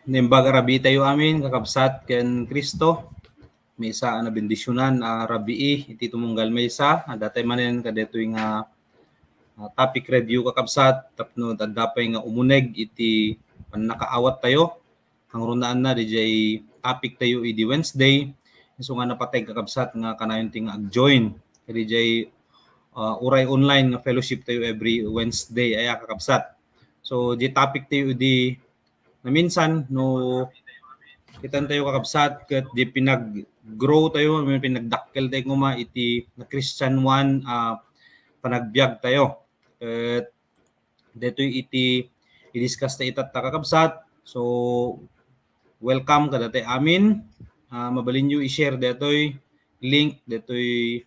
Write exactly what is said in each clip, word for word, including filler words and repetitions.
Naimbag a rabii tayo amin, kakabsat ken Cristo. Maysa a nabendisionan a rabii iti tumunggal maysa. Adda tay manen kadaytoy nga, ah, topic review, kakabsat, tapno adda pay nga umuneg iti pannakaawat tayo. Kangrunaanna, dijay topic tayo idi Wednesday. Isu nga napateg, kakabsat, nga kanayon ti nga ag-join. Kadijay, ah, uray online nga fellowship tayo every Wednesday, aya, kakabsat. So, di topic tayo idi naminsan, no, kitan tayo, kakabsat, ket di pinag-grow tayo, pinagdakkel tayo koma iti na Christian one, ah, panagbiag tayo. Ket detoy iti i-discuss ta itatta, kakabsat. So, welcome kadatayo amin. Ah, mabalinyo i-share detoy link, detoy,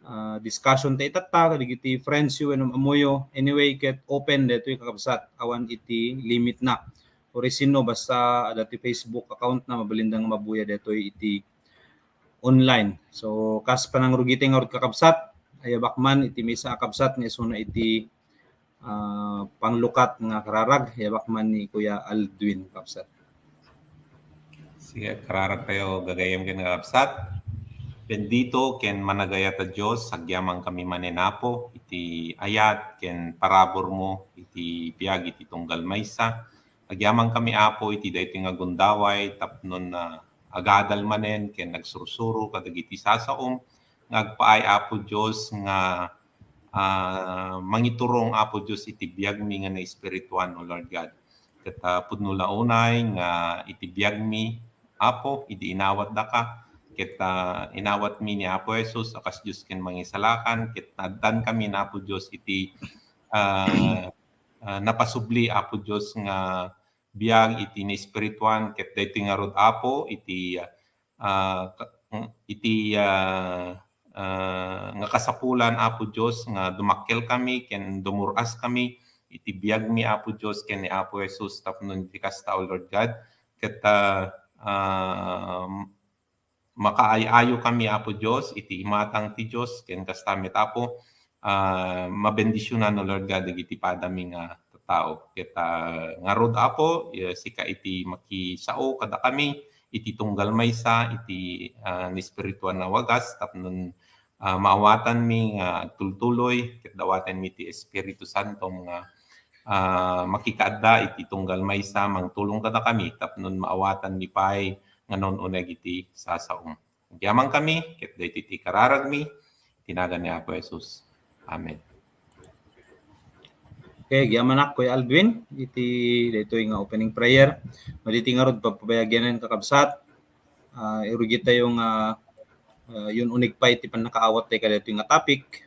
ah, discussion ta itatta kadagiti friends yo wenno am-ammoyo. Anyway, ket open detoy, kakabsat, awan iti limit na. Uray sino, basta adda ti Facebook account na, mabalinda nga mabuya detoy iti online. So, kas panangrugitayo ngarud, kakabsat, ayabak man iti maysa a kabsat nga isuna iti, ah, panglukat nga kararag, ayabak man ni Kuya Aldwin, kabsat. Sige, kararag tayo gagayyem ken kakabsat. Bendito ken managayat a Dios, agyaman kami manen, Apo, iti ayat ken parabur mo iti biag iti tunggal maysa. Agyaman kami, Apo, iti daytoy nga gundaway tapno, ah, agadal manen ken agsursuro kadagiti sasaom nga agpaay, Apo Dios, nga, ah, mangiturong, Apo Dios, iti biagmi nga naespirituan, O Lord God. Ket, ah, pudno la unay nga iti biagmi, Apo, idi inawatdaka, ket, ah, inawatmi ni Apo Jesus a kas Dios ken Mangisalakan, ket naaddan kami, Apo Dios, iti, ah, ah, napasubli, Apo Dios, nga biag iti naespirituan, ket daytoy ngarud, Apo, iti, ah, ka-, iti, ah, ah, nga kasapulan, Apo Dios, nga dumakkel kami ken dumur-as kami iti biagmi, Apo Dios, ken ni Apo Jesus tapno iti kasta, O Lord God, ket, ah, ah, makaay-ayo kami, Apo Dios, iti imatang ti Dios, ken kasta met, Apo, ah, mabendisionan, O Lord God, dagiti padami nga tattao. Ket, ah, ngarud, Apo, eh, sika iti makisao kadakami iti tunggal maysa, iti, ah, naespirituan a wagas, tapno, ah, maawatanmi nga agtultuloy, ket dawatenmi ti Espiritu Santom nga, ah, makikaadda iti tunggal maysa, mangtulong kadakami, tapno maawatanmi pay nga naun-uneg iti sasaom. Agyaman kami, ket daytoy ti kararagmi, iti nagan ni Apo Jesus. Amen. Okay, agyamanak, Kuya Aldwin, iti daytoy nga opening prayer. Madi ti ngarud, papabayagen, kakabsat. Ah, irugitayo nga, ah, yun, uneg pay ti pannakaawat tayo kadaytoy nga topic.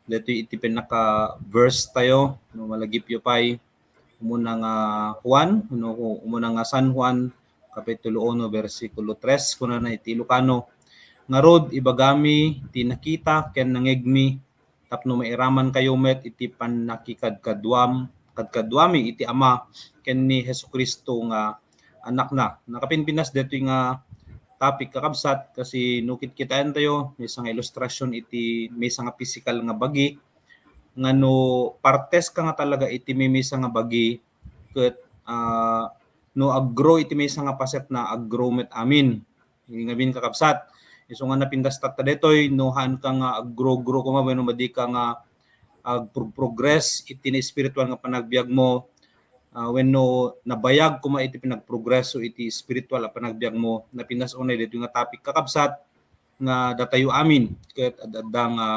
Daytoy iti pannaka-verse tayo, no malagipyo pay, umuna nga Juan, no, umuna nga San Juan, Kapitulo uno, bersikulo tres, kunana iti Ilocano, ngarud, ibagami ti nakita ken nangngegmi, tapno mairamankayo met iti pannakikadkaduam-, kadkaduami iti Ama ken ni Jesu-Cristo nga Anakna. Nakapinpinas daytoy nga topic, kakabsat, kasi no kitkitaentayo, maysa nga ilustrasyon iti maysa nga pisikal nga bagi, nga no parteska nga talaga iti maymaysa nga bagi, ket, ah, no aggrow iti maysa nga paset na, aggrow met amin. Ngamin, kakabsat, isu nga napintas tatta daytoy, no haanka nga aggrow-grow koma wenno madika nga agprog-progress iti naespirituan nga panagbiag mo, ah, wenno nabayag koma iti panagprogreso iti espiritual a panagbiag mo, napintas unay daytoy nga topic, kakabsat, nga datayo amin ket ad-adda nga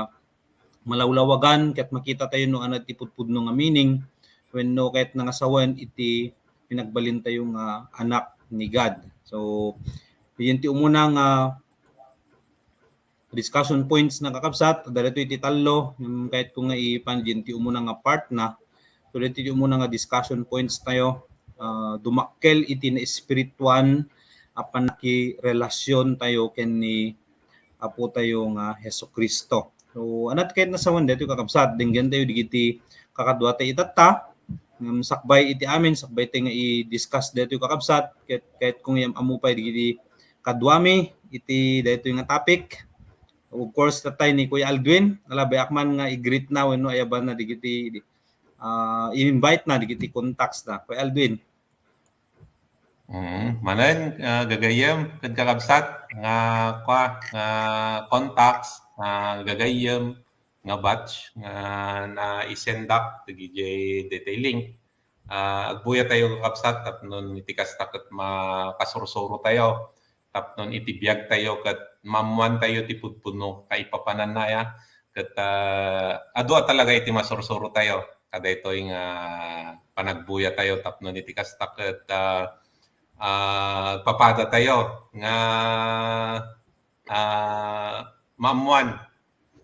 malawlawagan ket makita tayo no ania ti pudpudno nga meaning wenno ket nangasawen iti pinagbalin tayo nga anak ni God. So, diyan ti umuna nga discussion points na, kakabsat, adda daytoy ti tallo, mm, kayatko nga ipan diyan ti umuna nga part na. So, daytoy ti umuna nga discussion points tayo, ah, dumakkel iti naespirituan a pannakirelasion tayo ken ni Apo tayo nga Jesu-Cristo. So, ania ti kayat nasawen daytoy, kakabsat, denggen tayo dagiti kakadua tayo itatta. Ngem sakbay iti amin, sakbay tayo nga i-discuss daytoy, kakabsat, ket kayatko nga am-ammo pay dagiti kaduami iti daytoy nga topic. Of course, tatay ni Kuya Aldwin, nalabayak man nga i-greet na wenno ayaban na dagiti, ah, i-invite na dagiti contacts na. Kuya Aldwin. Mm, manen, ah, gagayyem ken kakabsat nga kua, nga contacts, nga gagayyem nga batch nga naisendak dagiti detailing. Ah, agbuya tayo kakabsat tapno iti kasta ket makasursuro tayo. Tapno iti biag tayo ket maammuan tayo ti pudpudno kaipapananna ya. Ket, ah, adu a talaga iti masursuro tayo. Kadaytoy nga panagbuya tayo tapno iti kasta ket, ah, ah, agpapada tayo nga, ah, maammuan,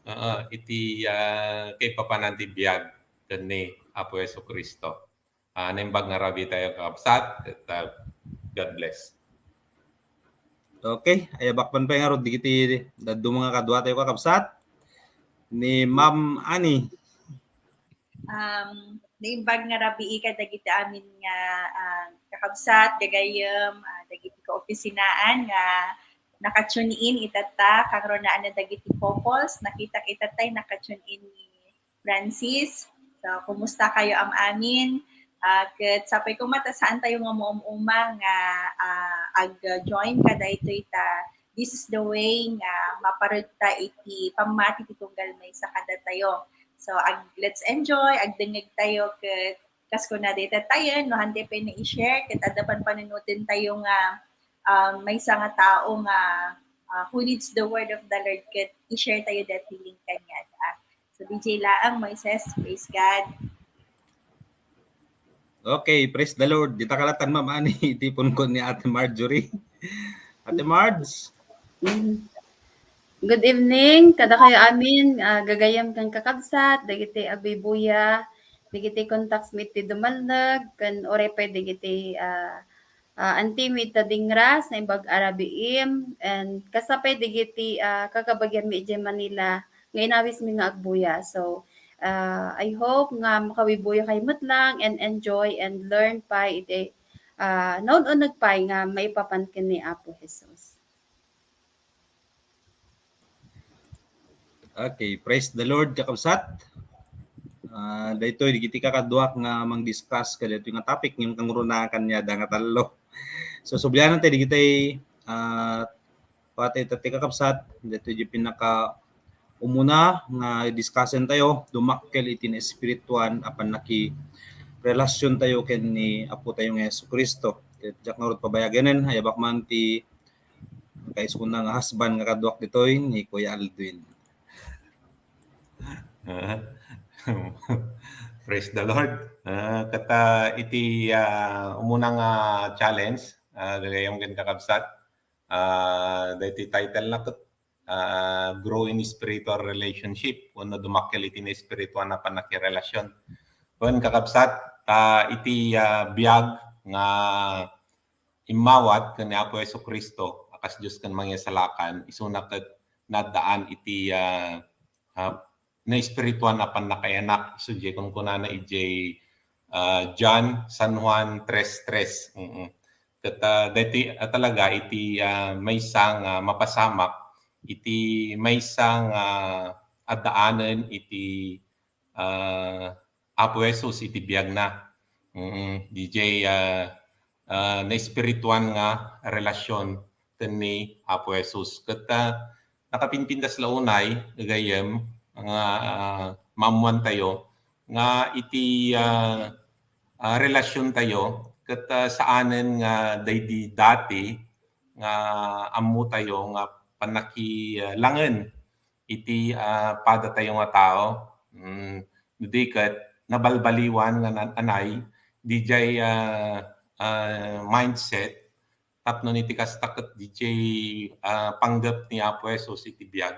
oo, iti, ah, kaipapanan ti biag ken ni Apo Jesu-Cristo. Ah, naimbag nga rabii tayo, kakabsat. Ket, ah, God bless. Okay, ayabak man pay ngarud dagiti dadduma nga kadua tayo, kakabsat. Ni Ma'am Annie. Um, naimbag nga rabii kadagiti amin nga, ah, kakabsat, gagayyem, ah, dagiti kaopisinaan nga naka-tune in itatta, kangrunaan dagiti couples, nakitak itatta, naka-tune in ni Francis. So, kumusta kayo am-amin? Ah, ket sapay koma ta saan tayo nga maum-uma nga, ah, ag-join kadaytoy ta this is the way nga maparut ta iti pammati ti tunggal maysa kadatayo. So, ag-, let's enjoy, agdengngeg tayo ket kas kuna dayta tayen, no, hante pay na i-share, ket adda panpanunoten tayo nga, um, maysa nga tao nga, ah, who needs the word of the Lord, ket i-share tayo dayta link kaniada. So, D J laeng, Moises, praise God. Okay, praise the Lord. Dita kalatan, Ma'am Annie, iti punkon ni Ate Marjorie. Ate Marge. Mm. Good evening, kadakayo amin, ah, gagayyem ken kakabsat, dagiti agbuybuya, dagiti contacts mi iti dumelleg, ken uray pay dagiti, ah, ah, anti mi ita dingras, naimbag a rabiim, and kasta pay dagiti, ah, kakabagian mi idiay Manila, nga inawis mi nga agbuya. So, ah, I hope nga makawibuyakayo met lang and enjoy and learn pay iti, ah, naun-uneg pay nga maipapan ken ni Apo Jesus. Okay, praise the Lord, kakabsat. Ah, daytoy dagiti kakaduak nga mang-discuss kadaytoy nga topic ngem kangruna kaniada nga tallo. So, sublianan tayo dagiti, ah, pati ita ti kakabsat, daytoy di pinaka umuna nga discussen tayo, dumakkel iti naespirituan a pannakirelasion tayo ken ni Apo tayo nga Jesu-Cristo. Ket diak ngarud pabayaganen, ayabak man ti kaisuna nga husband nga kaduak ditoy, ni Kuya Aldwin. Ah, praise the Lord. Ah, ket, ah, iti, ah, umuna nga challenge, ah, gagayyem ken kakabsat, ah, daytoy title na ket, ah, Grow in Spiritual Relationship, wenno dumakkel iti naespirituan a pannakirelasion. Wen kakabsat, ta iti, ah, biag nga immawat ken ni Apo Jesu-Cristo a kas Dios ken Mangisalakan, isuna ket naaddaan iti, ah, ah, naespirituan a pannakaiyanak. Isu diay kunkunana idiay, ah, John, San Juan tres tres. Mm. Ket, ah, daytoy, ah, talaga iti, ah, maysa nga mapasamak iti maysa nga addaanen iti, ah, Apo Jesus iti biagna. Mm, didiay, ah, ah, naespirituan nga relasyon ken ni Apo Jesus. Ket, ah, nakapinpintas la unay, gagayyem, nga, ah, maammuan tayo nga iti, ah, ah, relasyon tayo ket, ah, saanen nga daydi dati nga ammo tayo nga pannakilangen iti, ah, pada tayo nga tao. Mm, no di ket nabalbaliwan nga nan-, anay, didiay, ah, ah, mindset, tapno iti kasta ket didiay, ah, panggep ni Apo Jesus iti biag.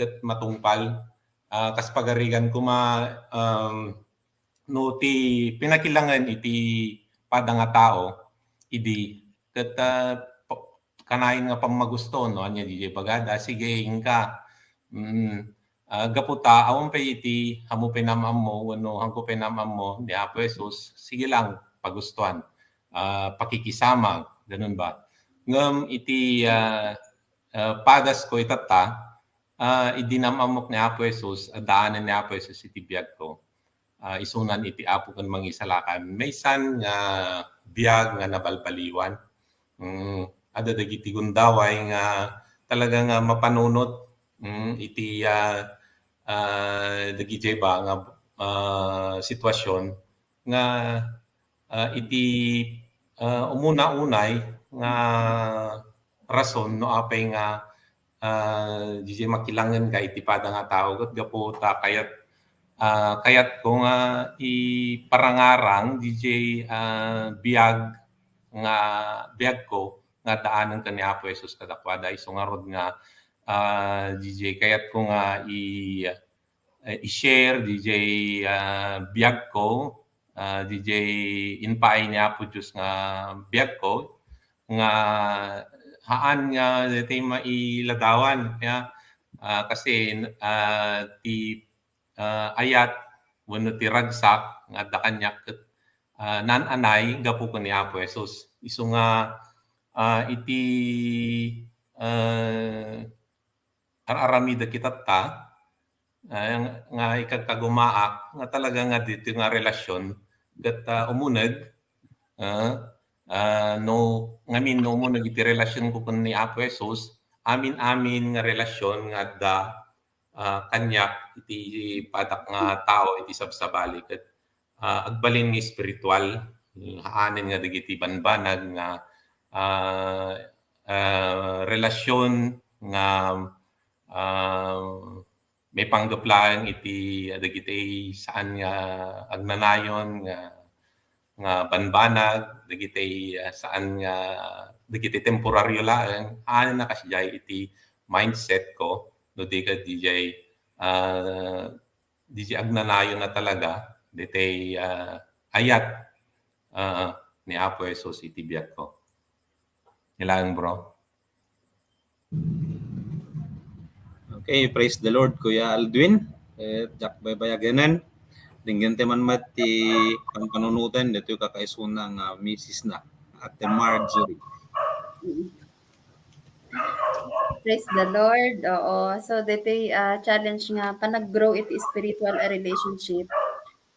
Ket matungpal, ah, kas pagarigan koma, um, no ti pinakilangen iti pada nga tao, idi ket, ah, pa-, kanayon nga pammagusto, no? Ania didiay bagada, sige, inka. Mm. Ah, gapu ta, awan pay iti, ammo pay nam-ammo, wenno, haanko pay nam-ammo, ni Apo Jesus, sige lang, pagustuan. Ah, pakikisama, ganun ba? Ngem iti, ah, ah, padasko itatta, ah, idi nam-ammok ni Apo Jesus, addaanen ni Apo Jesus iti biagko. Ah, isunan iti Apo ken Mangisalakan. Maysan nga biag nga nabalbaliwan. Mm, adda dagiti gundaway nga talaga nga mapanunot, mm, iti, ah, ah, dagiti ba nga, ah, sitwasyon nga, ah, iti, ah, umuna unay nga rason no apay nga, ah, diay makilangen ka iti pada nga tao ket gapu ta kayat, ah, kayatko nga iparangarang diay, ah, biag nga biagko nga addaanen ken ni Apo Jesus kadakuada. Isu ngarud nga, ah, diay kayatko nga i-, eh, i-share diay, ah, biagko, ah, diay impaay ni Apo Dios nga biagko, nga haan nga daytoy mailadawan, ya. Ah, kasi, ah, ti, ah, ayat wenno ti ragsak nga adda kaniak ket, ah, naan-anay gapu ken ni Apo Jesus. Isu nga, ah, iti, ah, ar-aramidek itatta, ah, nga ikagkagumaak nga talaga nga ditoy nga relasyon ket, ah, umuneg, ah, ah, no, ngamin no umuneg iti relasyonko ken ni Apo Jesus, amin-amin nga relasyon nga adda, ah, kaniak iti padak nga tao iti sabsabali ket, ah, agbalin nga espiritual, haanen nga dagiti banbanag nga, ah, ah, relasyon nga, ah, maipanggep laeng iti dagiti saan nga agnanayon nga, nga banbanag, dagiti, ah, saan nga, dagiti temporario laeng, haanen a kasdiay iti mindset ko no di ket diay, ah, diay agnanayon a talaga daytoy, ah, ayat, ah, ni Apo Jesus iti biagko. Ilaeng, bro. Okay, praise the Lord, Kuya Aldwin. Eh, diak baybayaganen. Denggen ti man met ti panpanunoten ditoy kakaisuna nga misis na, Ate Marjorie. Praise the Lord. Oo. So, ditoy, ah, challenge nga panag-grow iti spiritual a relationship.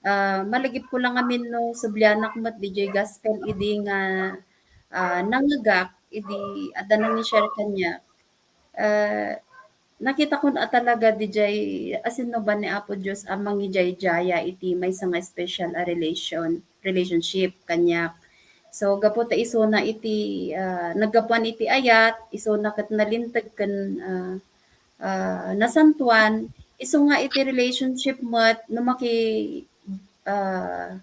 Ah, malagipko lang ngamin no sublianak met diay gospel idi nga, ah, nangngegak idi adda nangi-share kaniak. Ah, nakitakon a talaga diay asinnuban ni Apo Dios a mangijaijaya iti maysa nga special a relation, relationship kaniak. So, gapu ta isuna iti, ah, naggapuan iti ayat, isuna ket nalinteg ken, ah, ah, nasantuan, isu nga iti relationship met no maki-, ah,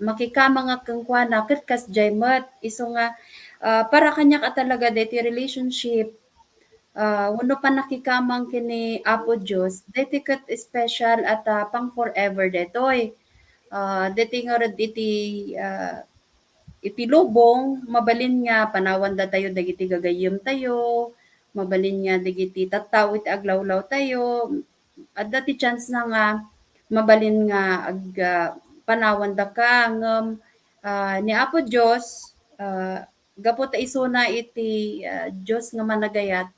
makikamangak kenkuana ket kasdiay met. Isu nga, ah, para kaniak a talaga daytoy relationship, ah, wenno pannakikamang ken ni Apo Dios, daytoy ket special a ta pang-forever daytoy. Ah, daytoy ngarud iti, ah, iti lubong, mabalin nga panawandatayo dagiti gagayyemtayo, mabalin nga dagiti tattao iti aglawlawtayo, adda ti chance na nga mabalin nga ag-, ah, panawandaka, ngem, ah, ni Apo Dios, ah, gapu ta isuna iti, ah, Dios nga managayat,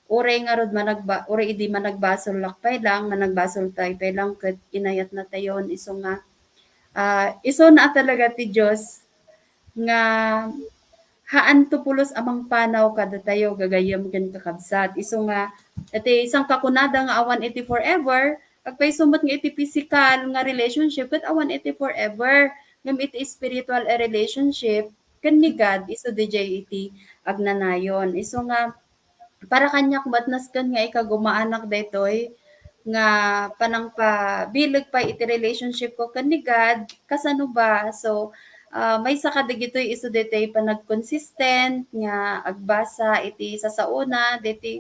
uray ngarud managba-, uray idi managbasolak pay lang, managbasoltayo pay lang ket inayatnatayon, isu nga, ah, isuna a talaga ti Dios nga haanto pulos a mangpanaw kadatayo, gagayyem ken kakabsat. Isu nga, iti sangkakunada nga awan iti forever, agpayso met nga iti pisikal nga relationship ket awan iti forever. Ngem iti spiritual a relationship ken ni God, isu diay iti agnanayon. Isu nga, para kaniak met nasken nga ikagumaanak daytoy nga panangpabileg pay iti relationship ko ken ni God, kasano ba? So, ah, maysa kadagitoy isu daytoy panag-consistent nga agbasa iti sasaona, daytoy,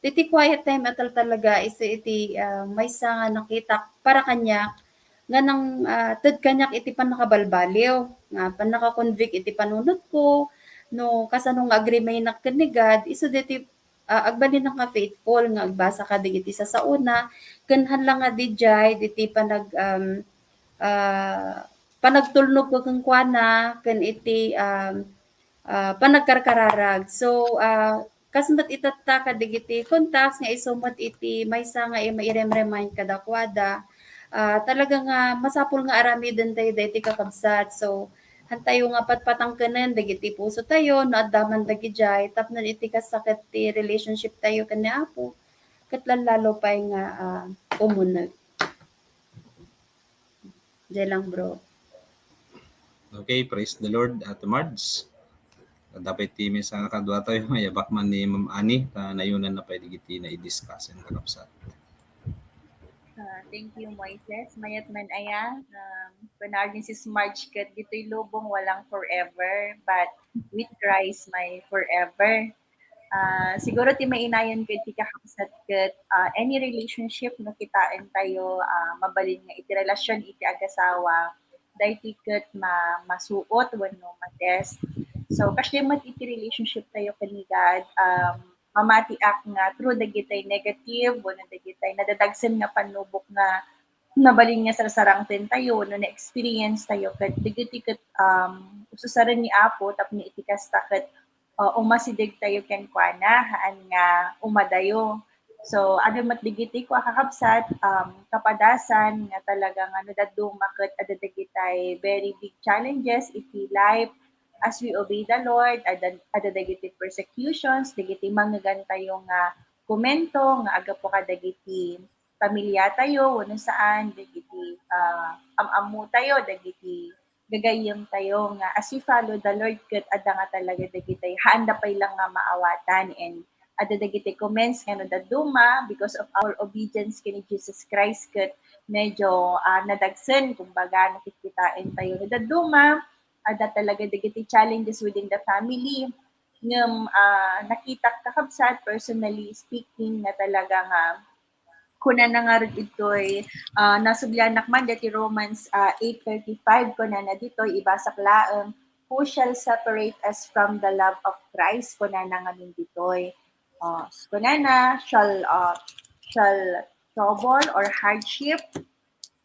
daytoy quiet time a tal-, talaga isu iti, ah, maysa nga nakitak para kaniak nga nang, ah, ted kaniak iti pannakabalbaliw, nga pannaka-convict iti panunotko, no kasano nga agrimaynak ken ni God, isu daytoy, ah, agbalin nga faithful nga agbasa kadagiti sasaona, ken haan la nga diay, daytoy panag-, um, ah, panagtulnogko kenkuana, ken iti, um, ah, panagkarkararag. So, ah, kas met itatta kadagiti contacts nga isu met iti maysa nga ima-, irem-remind kadakuada, ah, talaga nga masapul nga aramidentayo daytoy kakabsat. So, antayo nga patpatangkenen dagiti pusotayo no adda man dagidiay tapno iti kasta ket ti relationship tayo ken ni Apo ket lallalo pay nga, ah, umuneg. Diay lang, bro. Okay, praise the Lord, Ate Marge. Adda pay ti maysa nga kaduatayo, mayabak man ni Ma'am Annie, ta nayunanna pay dagiti nai-discuss, kakabsat. Ah, thank you, Moises. Mayat man aya, um, kunana ni Sis Marge ket ditoy lubong walang forever, but with Christ may forever. Ah, siguro ti mainayon ket ti kakabsat ket, ah, any relationship no kitaentayo, ah, mabalin nga iti relasyon iti agasawa, daytoy ket ma-, masuot wenno ma-test. So, kasdiay met iti relationship tayo ken ni God, um, mamatiak nga through dagitay negative wenno dagitay nadadagsen nga pannubok nga nabalin nga sarsarangten tayo wenno na-experience tayo ket dagiti ket, um, ususaren ni Apo tapno iti kasta ket, uh, umasideg tayo kenkuana, haan nga umadayo. So, adda met dagiti kua kakabsat, um, kapadasan nga talaga nga no dadduma ket adda dagitay very big challenges iti life as we obey the Lord, adda, adda dagiti persecutions, dagiti mangngegan tayo nga komento nga agapu kadagiti pamilya tayo, wenno saan, dagiti, ah, am-ammo tayo, dagiti gagayyem tayo nga as we follow the Lord ket adda nga talaga dagiti haanda pay lang nga maawatan and adda dagiti comments nga no dadduma because of our obedience ken ni Jesus Christ ket medyo, ah, nadagsen, kumbaga, nakikitaen tayo no dadduma, adda talaga dagiti challenges within the family. Ngem, ah, nakitak kakabsat, personally speaking, na talaga nga kunana nga rugitoy, ah, nasubyanak man dati Romans, ah, eight thirty-five, kunana ditoy, ibasak laeng, "Who shall separate us from the love of Christ?" Kunana ngamin ditoy. Ah, kunana, "Shall, ah, shall trouble or hardship?"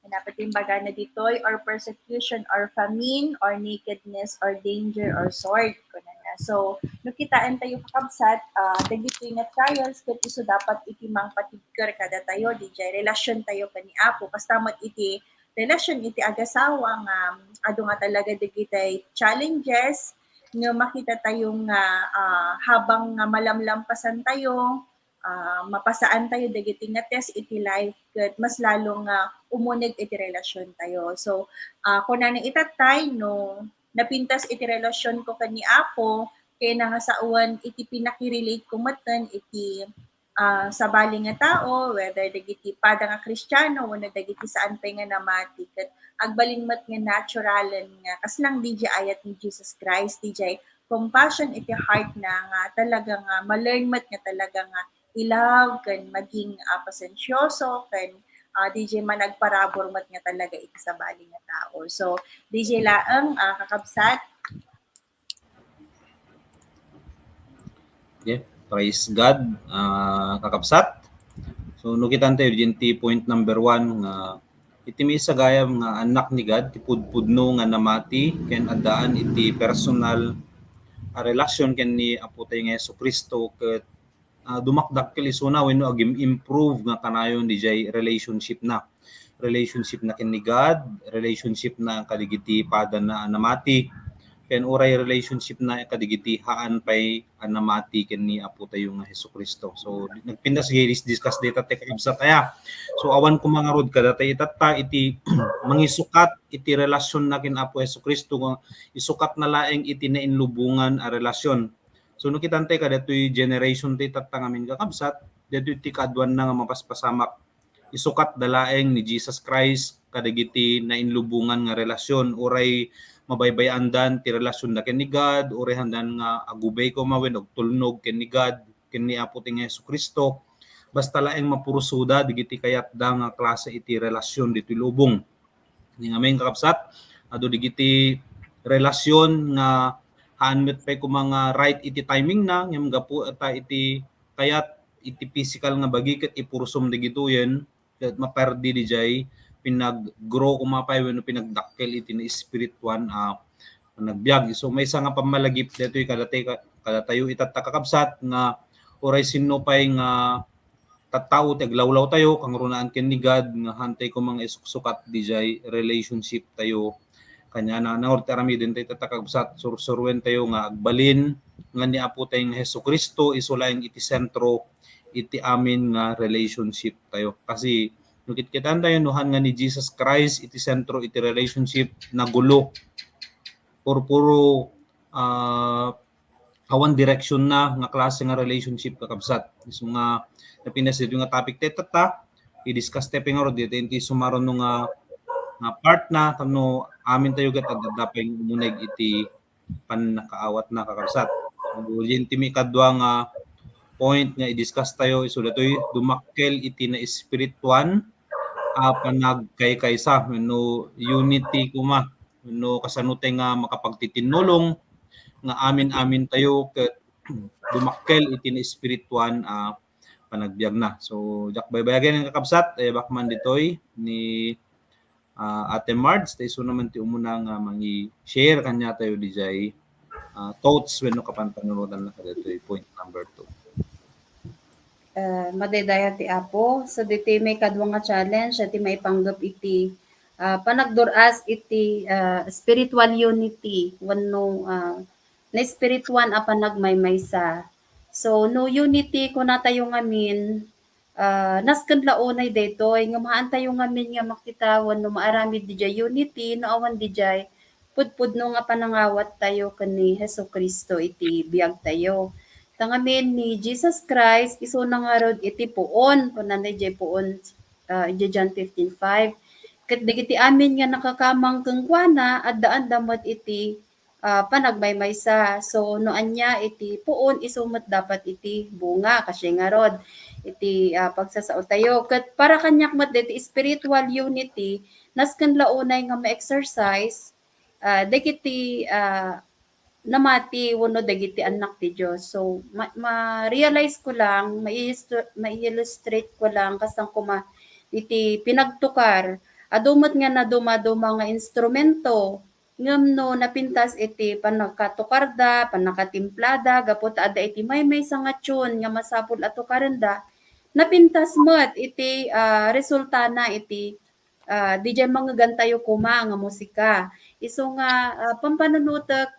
Dapat imbagana ditoy, "Or persecution, or famine, or nakedness, or danger, or sword." Kunana. So, no kitaentayo kakabsat, ah, dagitoy nga trials, ket isu dapat iti mangpatigker kadatayo, didiay relasyon tayo ken ni Apo. Kasta met iti relasyon iti agasawa nga adu nga talaga dagitay challenges nga makita tayo nga, ah, habang nga malamlampasan tayo, ah, mapasaan tayo dagiti nga test iti life ket mas lalo nga umuneg iti relasyon tayo. So, ah, kunana itattay no napintas iti relasyon ko ken ni Apo, kayatna nga sawen iti pinakirelate ko metten iti, ah, sabali nga tao, whether dagiti pada nga Kristiano wenno dagiti saan pay nga namati, ket agbalin met nga naturalen nga kaslang didiay ayat ni Jesus Christ, didiay compassion iti heart na nga talaga nga ma-learn met nga talaga nga i-love ken maging, ah, pasensioso ken, ah, didiay managparabur met nga talaga iti sabali nga tao. So, didiay laeng, ah, kakabsat. Yeah, praise God, ah, kakabsat. So, no kitantayo, didiay ti point number one nga iti maysa gayam nga anak ni God, ti pudpudno nga namati, ken addaan iti personal a relasyon ken ni Apo tayo nga Jesu-Cristo, ket, ah, dumakdakkel isuna wenno agim-improve nga kanayon didiay relationship na. Relationship na ken ni God, relationship na kadagiti padana a namati, ken uray relationship na kadagiti haan pay a namati ken ni Apo tayo nga Jesu-Cristo. So, nagpintas nga i-discuss dayta ti kakabsat aya. So, awan koma ngarud kadatayo itatta iti mangisukat iti relasyon na ken Apo Jesu-Cristo, nga isukat na laeng iti nainlubongan a relasyon. So, no kitantayo kadatoy generation ti itatta ngamin kakabsat, datoy ti kaaduanna nga mapaspasamak. Isukat da laeng ni Jesus Christ kadagiti nainlubongan nga relasyon, uray mabaybay-andan ti relasyon da ken ni God, uray haandan nga agubay koma wenno agtulnog ken ni God, ken ni Apo ti nga Jesu-Cristo. Basta laeng mapursuda dagiti kayatda nga klase iti relasyon ditoy lubong. Ni ngamin, kakabsat, adu dagiti relasyon nga haan met pay koma nga right iti timing na, ngem gapu ta iti kayat iti physical nga bagi ket ipursum dagitoyen, ket maperdi didiay pinag-grow koma pay wenno pinagdakkel iti naespirituan a nagbiag. So, maysa nga pammalagip daytoy kadatayo, kadatayo itatta, kakabsat, nga uray sinno pay nga tattao ti aglawlaw tayo, kangrunaan ken ni God, nga haantay koma nga isuksukat didiay relationship tayo Kaniana, nangurot ti aramiden tayo, tatta, kakabsat, sursuruen tayo nga agbalin nga ni Apo tayo nga Jesu-Cristo, isu laeng iti sentro iti amin nga relationship tayo. Kasi, no kitkitaan tayo, no haan nga ni Jesus Christ iti sentro iti relationship, nagulo. Purpuro, ah, awan direksyon na nga klase nga relationship, kakabsat. Isu nga, napintas dito nga topic tayo, tatta, i-discuss tayo pay ngarud dito, inti sumaro no nga, nga part na, tapno amin tayo ket adda pay nga umuneg iti pannakaawat na, kakabsat. Iti maikadua nga point nga i-discuss tayo, isu datoy, dumakkel iti naespirituan a panagkaykaysa, wenno unity koma, wenno kasano tayo nga makapagtitinnulong nga amin-amin tayo ket dumakkel iti naespirituan a panagbiag na. So, diak baybayagen, kakabsat, eh, baka man ditoy ni, ah, Ate Mards, ta isu naman ti umuna nga mangi-share kaniatayo dijay, ah, thoughts wenno kapanpanunotan na kadatoy point number two. Ah, madaydayaw ti Apo. So, ditoy maikadua nga challenge, iti maipanggep iti, ah, panagdur-as iti, ah, spiritual unity wenno, ah, naespirituan a panagmaymaysa. So, no unity, kunatayo ngamin, ah, nasken la unay daytoy, ngem haantayo ngamin nga makita wenno maaramid dijay unity no awan dijay pudpudno nga panangawattayo ken ni Jesu-Cristo iti biagtayo. Ta ngamin ni Jesus Christ, isuna ngarud iti puon, kunana idiay puon, ah, idiay John fifteen five. Ket dagiti amin nga nakakamang kenkuana, addaanda met iti, ah, panagmaymaysa. So, no ania iti puon, isu met dapat iti bunga, kasdiay ngarud iti, ah, pagsasaotayo. Ket para kaniak met daytoy spiritual unity, nasken la unay nga ma-exercise, ah, dagiti, ah, namati wenno dagiti annak ti Dios. So, ma-, ma-realize ko lang, ma-illustr-, ma-illustrate ko lang, kastan koma iti pinagtukar. Adu met nga naduma-duma nga instrumento, ngem no napintas iti pannakatukarda, pannakatimplada, gapu ta adda iti maymaysa nga tune nga masapul a tukarenda, napintas met iti, ah, resultana iti, ah, dijay mangngegantayo koma nga musika. Isu nga, ah, pampanunotek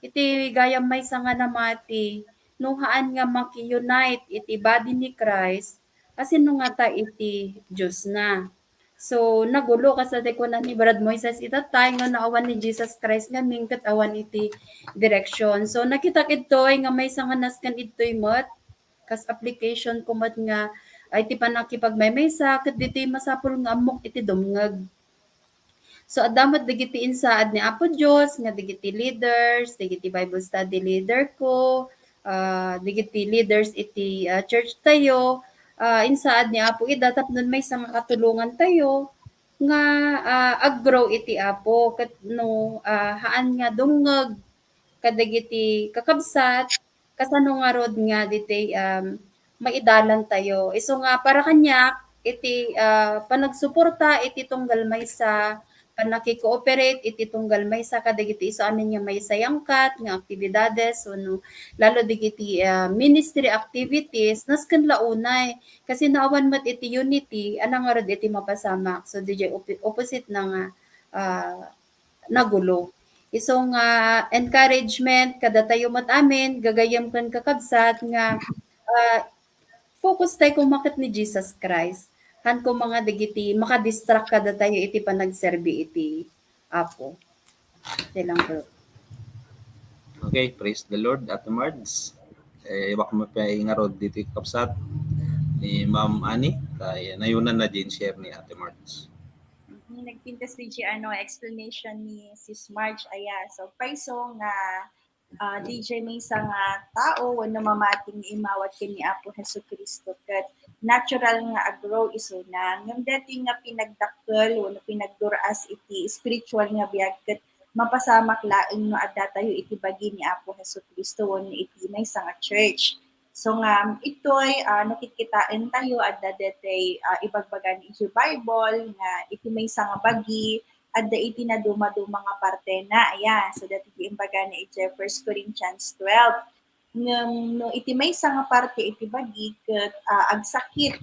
iti gayam maysa nga namati, no haan nga maki-unite iti body ni Christ, asino ngata iti Dios na? So, nagulo, kas iti kuna ni Brad Moises ita tay, nga no awan ni Jesus Christ ngamin ket awan iti direksyon. So, nakitak idtoy nga maysa nga nasken idtoy met, kas application ko met nga, ay, ti pannakipagmaymaysa, ket ditoy masapul nga ammok iti dumngeg. So, adda met dagiti insaad ni Apo Dios nga dagiti leaders, dagiti Bible study leader ko, ah, dagiti leaders iti, ah, church tayo, ah, insaad ni Apo ida tapno maysa nga katulongan tayo nga, ah, ag-grow iti Apo ket no, ah, haan nga dumngeg kadagiti kakabsat, kasano ngarud nga ditoy, um, maidalan tayo. Isu nga para kaniak, iti, ah, panagsuporta iti tunggal maysa, pannaki-cooperate iti tunggal maysa kadagiti isu amin nga maisayangkat nga aktibidades wenno lalo dagiti, ah, ministry activities, nasken la unay. Kasi no awan met iti unity, ania ngarud iti mapasamak? So, dijay opi-, opposite na nga, ah, nagulo. Isu nga encouragement kadatayo met amin, gagayyem ken kakabsat nga, ah, focus tayo koma ket ni Jesus Christ. Haan koma nga dagiti makadistract kadatayo iti panagserbi iti Apo. Kailang, bro. Okay, praise the Lord, Ate Mards. Eh, iwak mo pa ingarod dito, kabsat ni Ma'am Annie. Kaya nayunan na din share ni Ate Mards. Mhm, nagpintas di ano, explanation ni Sis Marge, aya. So, paiso nga, ah, D J maysa nga tao wenno mamati nga immawat ken ni Apo Jesu-Cristo ket natural nga ag-grow isuna. Ngem daytoy nga pinagdakkel wenno pinagdur-as iti spiritual nga biag ket mapasamak laeng no addatayo iti bagi ni Apo Jesu-Cristo wenno iti maysa nga church. So nga, itoy, ah, no kitkitaentayo, adda daytoy, ah, ibagbaga ni iti Bible nga iti maysa nga bagi, adda iti naduma-duma nga partena. Aya, so daytoy ti imbagana iti First Corinthians twelve. Ngem no iti maysa nga parte iti bagi ket, ah, agsakit,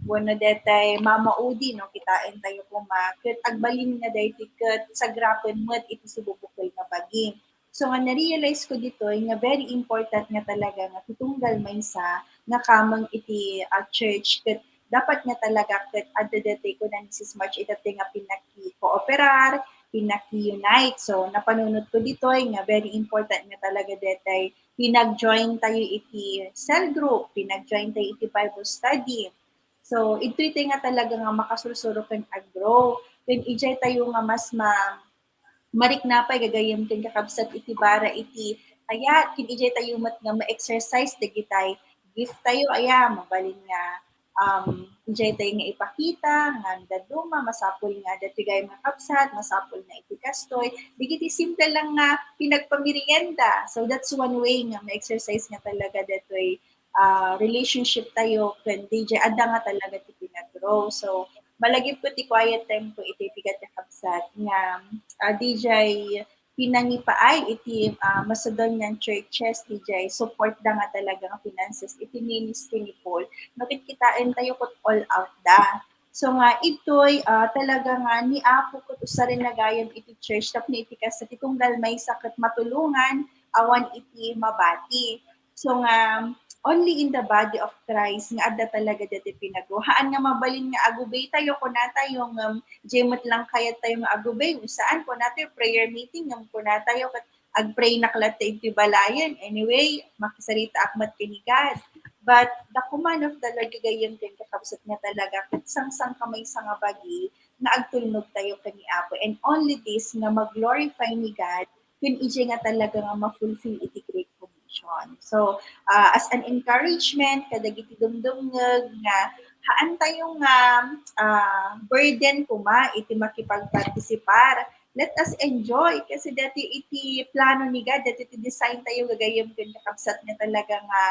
wenno detay Mama Udi, no, kitaentayo koma, ket agbalin nga daytoy ket sagrapen met iti sibubukel nga bagi. So nga na-realize ko ditoy nga very important nga talaga nga ti tunggal maysa nga kameng iti, ah, church ket dapat nga talaga ket adda daytoy kuna ni Sis March ita ti nga pinaki-cooperar, pinaki-unite. So napanunot ko ditoy nga very important nga talaga daytoy pinag-join tayo iti cell group, pinag-join tayo iti Bible study. So, itoy tayo nga talaga nga makasursuro ken ag-grow. Ken ijay tayo nga mas ma-, mariknapay gagayem ken kakabsat iti bara iti kayat, ken ijay tayo met nga ma-exercise dagitay gift tayo, aya, mabalin nga, um, ijay tayo nga ipakita nga dadduma, masapul nga dati gayam nga kabsat, masapul nga iti kastoy. Dagiti simple lang nga pinagpamerienda. So, that's one way nga ma-exercise nga talaga datoy, ah, relationship tayo ken D J, adda nga talaga ti pinag-grow. So, malagip ko ti quiet time ko iti pigat nga kabsat nga, ah, D J pinangipaay iti, ah, Macedonian churches, D J, support da nga talaga nga finances iti ministry ni Paul. No, kitkitaen tayo ket all out da. So nga, itoy, ah, talaga nga ni Apo ket usa ren nagayam iti church tapno iti kasta ti tunggal maysa ket matulongan awan iti mabati. So nga, only in the body of Christ nga adda talaga dati pinago. Haan nga mabalin nga agubay tayo, kuna tayo, ngem di met lang kayat tayo nga agubay. Saan, kuna tayo, prayer meeting, ngem kuna tayo, ket agpray nak latta iti balayen. Anyway, makisaritaak met ken ni God. But the command of the Lord, gagayyem ken kakabsat nga talaga, ket sangsangka maysa nga bagi nga agtulnog tayo ken ni Apo. And only this nga mag-glorify ni God, ken ijay nga talaga nga ma-fulfill iti Great Commission. So, ah, as an encouragement kadagiti dumdumngeg nga haan tayo nga, ah, burden koma iti makipagpartisipar. Let us enjoy kasi dati iti plano ni God, dati iti design tayo gagayyem ken kakabsat nga talaga nga,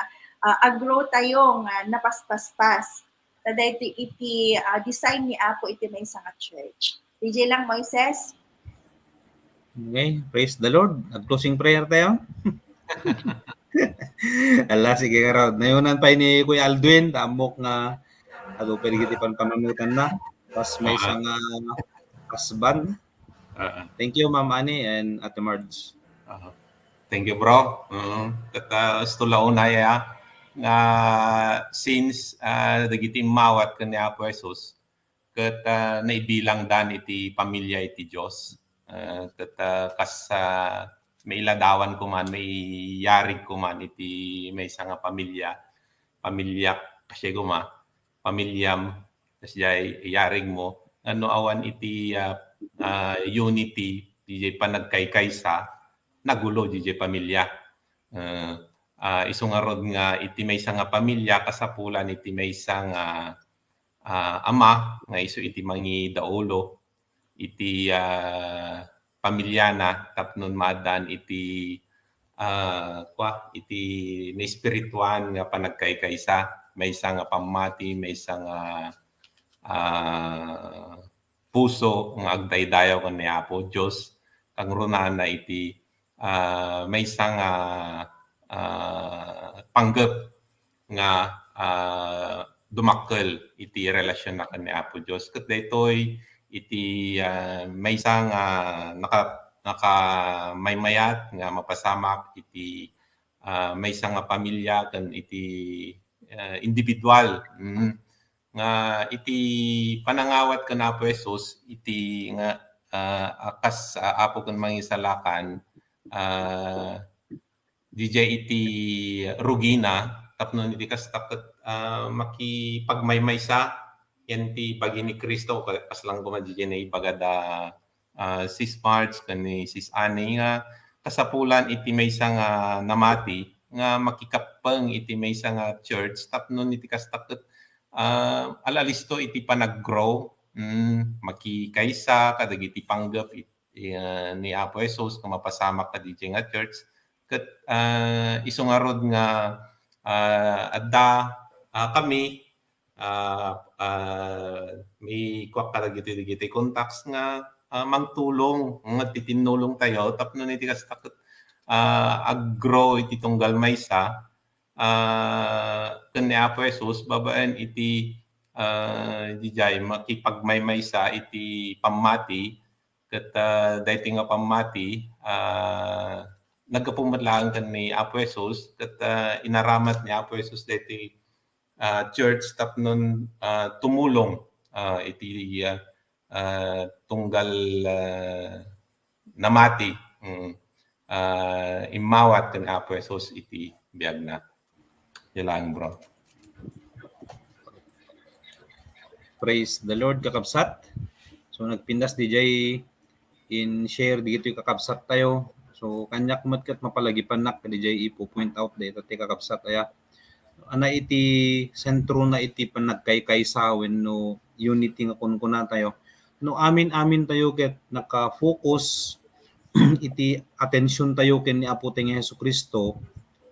ah, ag-grow tayo nga napaspaspas. Ta daytoy iti, ah, design ni Apo iti maysa nga church. D J lang, Moises. Okay, praise the Lord. Ag-closing prayer tayo. Ala, sige nga raw. Nayonan pay ni Kuya Aldwin, ta ammok nga adu pay dagiti panpananutanna. Pas maysa nga husband. Ah. Thank you, Ma'am Annie and Ate Marge. Ah. Thank you, bro. Mm. Ket, ah, kastoy la unay, ah, nga since, ah, dagiti immawat ken ni Apo Jesus, ket, ah, naibilangdan iti pamilia iti Dios. Ah, ket, ah, kas, ah, mailadawan koman, maiyarig koman iti maysa nga pamilia, pamiliak, kasi koma, pamiliam, kas jay iyarig mo, nga no awan iti, ah, ah, unity, dijay panagkaykaysa, nagulo dijay pamilia. Ah, ah, isu ngarud nga iti maysa nga pamilia, kasapulan iti maysa nga, ah, ama nga isu iti mangidaulo iti, ah, pamiliana tapno maaddaan iti, ah, kua, iti naespirituan nga panagkaykaysa, maysa nga pammati, maysa nga, ah, puso nga agdaydayaw ken ni Apo Dios, kangrunana iti, ah, maysa nga, ah, panggep nga, ah, dumakkel iti relasionna ken ni Apo Dios. Ket daytoy iti, ah, maysa nga naka-, nakamaymayat nga mapasamak iti, ah, maysa nga pamilia ken iti, ah, individual. Mm. Nga iti panangawat ken Apo Jesus, iti nga, ah, a kas, ah, Apo ken Mangisalakan, ah, dijay iti rugina, tapno iti kasta ket, ah, makipagmaymaysa, yan ti bagi ni Cristo, ka-, kasla koma dijay naibaga da, ah, Sis Marge ken ni Sis Annie nga kasapulan iti maysa nga namati nga makikappeng iti maysa nga church tapno iti kasta ket, ah, al-alisto iti panag-grow, mm, makikaysa kadagiti panggep it-, eh, ni Apo Jesus nga mapasamak kadijay nga church. Ket, ah, isu ngarud nga, ah, adda, ah, kami, ah, ah, mikuak kadagiti, dagiti contacts nga, ah, mangtulong, nga titinnulong tayo tapno iti kasta ket, ah, ag-grow iti tunggal maysa, ah, ken ni Apo Jesus babaen iti, ah, dijay makipagmaymaysa iti pammati, ket, ah, daytoy nga pammati, ah, naggapu met laeng ken ni Apo Jesus, ket, ah, inaramat ni Apo Jesus daytoy, ah, church tapno, ah, tumulong, ah, iti, ah, ah, tunggal, ah, namati, mm, ah, immawat ken Apo Jesus iti biagna. Yan lang, bro. Praise the Lord, kakabsat. So, nagpintas dijay in-share dagitoy kakabsat tayo. So, kaniak met ket mapalagipannak dijay ipo-point out dayta ti kakabsat aya. Ana iti sentrona iti panagkaykaysa wenno unity nga kunkuna tayo. No amin-amin tayo ket naka-focus iti atensyon tayo ken ni Apo tayo nga Jesu-Cristo,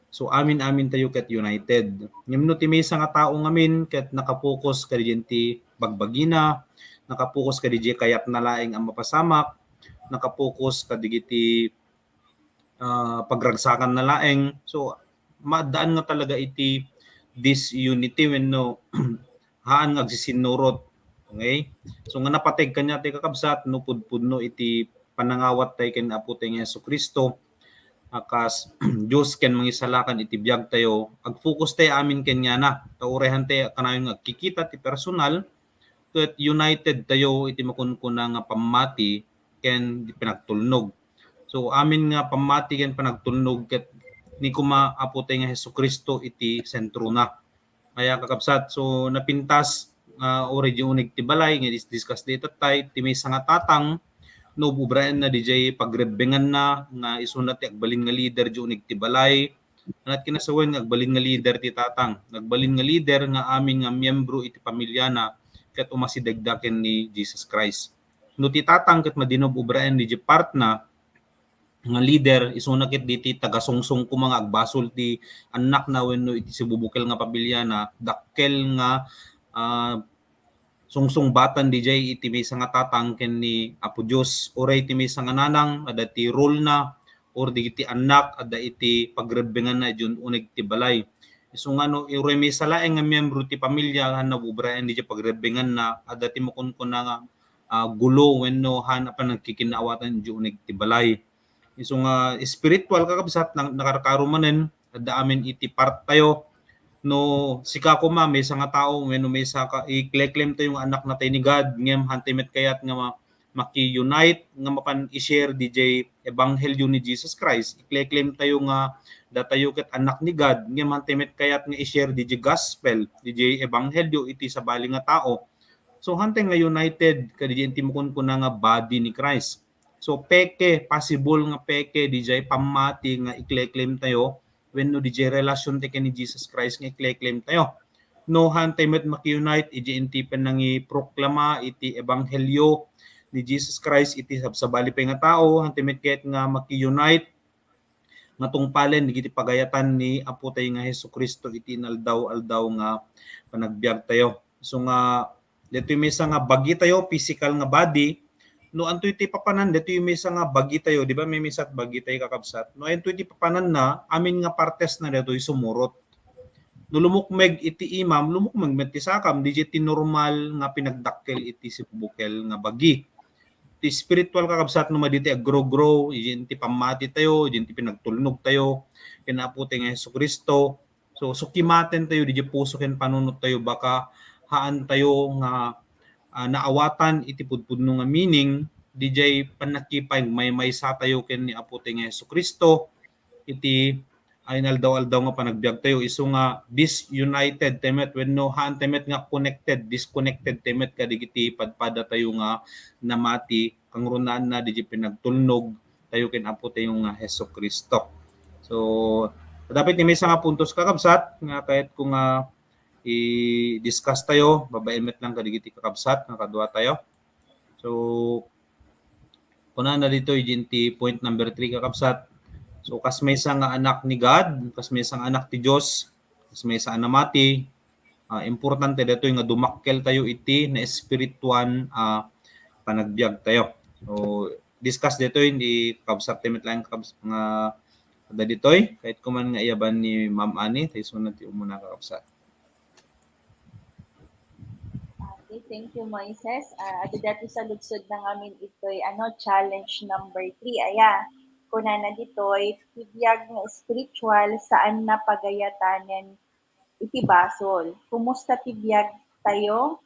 so amin-amin tayo ket united. Ngem no ti maysa nga tao ngamin ket naka-focus kadagiti bagbagina, naka-focus kadagiti kayatna laeng a mapasamak, naka-focus kadagiti, ah, pagragsakanna laeng. So, maaddaan nga talaga iti disunity wenno haan nga agsisinnurot. Okay? So, nga napateg kaniak ti kakabsat, no pudpudno iti panangawat tayo ken Apo tayo nga Jesu-Cristo, a kas Dios ken Mangisalakan iti biag tayo, ag-focus tayo amin kaniana. Ta uray han tayo kanayon nga agkikita ti personal, ket united tayo iti makunkuna nga pammati ken di panagtulnog. So, amin nga pammati ken panagtulnog ket ni koma Apo tayo nga Jesu-Cristo iti sentrona. Aya, kakabsat, so napintas, ah, uray di uneg ti balay nga dis-, discuss dita tay, ti maysa nga tatang, no ubraenna dijay pagrebbenganna nga isuna ti agbalin nga leader di uneg ti balay. Anat kinasawen nga agbalin nga leader ti tatang. Nagbalin nga leader nga amin nga miyembro iti pamiliana ket umasidegda ken ni Jesus Christ. No ti tatang ket madi no ubraen dijay partna nga leader, isuna ket diti tagasungsong koma nga agbasol ti annakna wenno iti sibubukel nga pamiliana, dakkel nga, ah, sungsungbatan dijay iti maysa nga tatang ken ni Apo Dios, uray ti maysa nga nanang, adda ti role na, or dagiti annak, adda iti pagrebbenganna iti un-, uneg ti balay. Isu nga no, uray maysa laeng nga miyembro ti pamilia, han nabubraen dijay pagrebbenganna, adda ti makunkuna nga, ah, gulo wenno han a panagkikinaawatan iti uneg ti balay. Isu nga espiritual, kakabsat, na-, nakarkaro manen, adda amin iti part tayo. No sika koma, maysa nga tao, wenno maysa ka, i-claim tayo nga annakna tayo ni God, ngem han tayo met kayat nga ma-, maki-unite, nga mapan i-share dijay ebanghelyo ni Jesus Christ. I-claim tayo nga datayo ket annak ni God, ngem han tayo met kayat nga i-share dijay gospel, dijay ebanghelyo iti sabali nga tao. So, han tayo nga united, kadijay ti makunkuna nga body ni Christ. So, peke, possible nga peke, dijay pammati nga i-claim tayo, wenno dijay relasyon ti ken ni Jesus Christ nga i-claim tayo. No, han tayo met maki-unite, iti, iti panangiproklama iti ebanghelyo ni Jesus Christ iti sabsabali pay nga tao, han tayo met ket nga maki-unite nga tungpalen dagiti pagayatan ni Apo tayo nga Jesu-Cristo iti inaldaw-aldaw nga panagbiag tayo. So nga, ditoy maysa nga bagi tayo, physical nga body, no, antoy ti papanan, ditoy maysa nga bagi tayo, di ba, may maysa bagi tayo, kakabsat? No, antoy ti papananna, amin nga partes na ditoy sumurot. No lumukmeg iti imam, lumukmeg met ti sakam, dijay ti normal nga pinagdakkel iti sibubukel nga bagi. Ti spiritual, kakabsat, no madi ti aggrow-grow, iti pammati tayo, iti pinagtulnog tayo ken Apo tayo nga Jesu-Cristo. So, sukimaten tayo, dijay puso ken panunot tayo, baka haan tayo nga, ah, naawatan iti pudpudno nga meaning, dijay pannakipagmaymaysa tayo ken ni Apo tayo nga Jesu-Cristo, iti, ah, inaldaw-aldaw nga panagbiag tayo, isu nga disunited tayo met, wenno haan tayo met nga connected, disconnected tayo met kadagiti padpada tayo nga namati, kangrunaanna dijay pinagtulnog tayo ken Apo tayo nga Jesu-Cristo. So, dapit ni maysa nga puntos, kakabsat, nga kayat ko nga i-discuss tayo, babaen met lang kadagiti kakabsat nga kadua tayo. So, kunana ditoy, iti point number three, kakabsat. So, kas maysa nga anak ni God, kas maysa nga anak ti Dios, kas maysa a namati, ah, importante ditoy nga dumakkel tayo iti naespirituan a panagbiag tayo. So, discuss ditoy, iti kakabsat tayo met lang, kakabs-, nga adda ditoy. Kayat ko man nga iyaban ni Ma'am Annie, ta isuna ti umuna, kakabsat. Thank you, Moises. Ah, adda daytoy sa ludsodna ngamin itoy, ano, challenge number three. Aya, kunana ditoy, ti biag nga spiritual, saan na pagayatanen iti basol. Kumusta ti biag tayo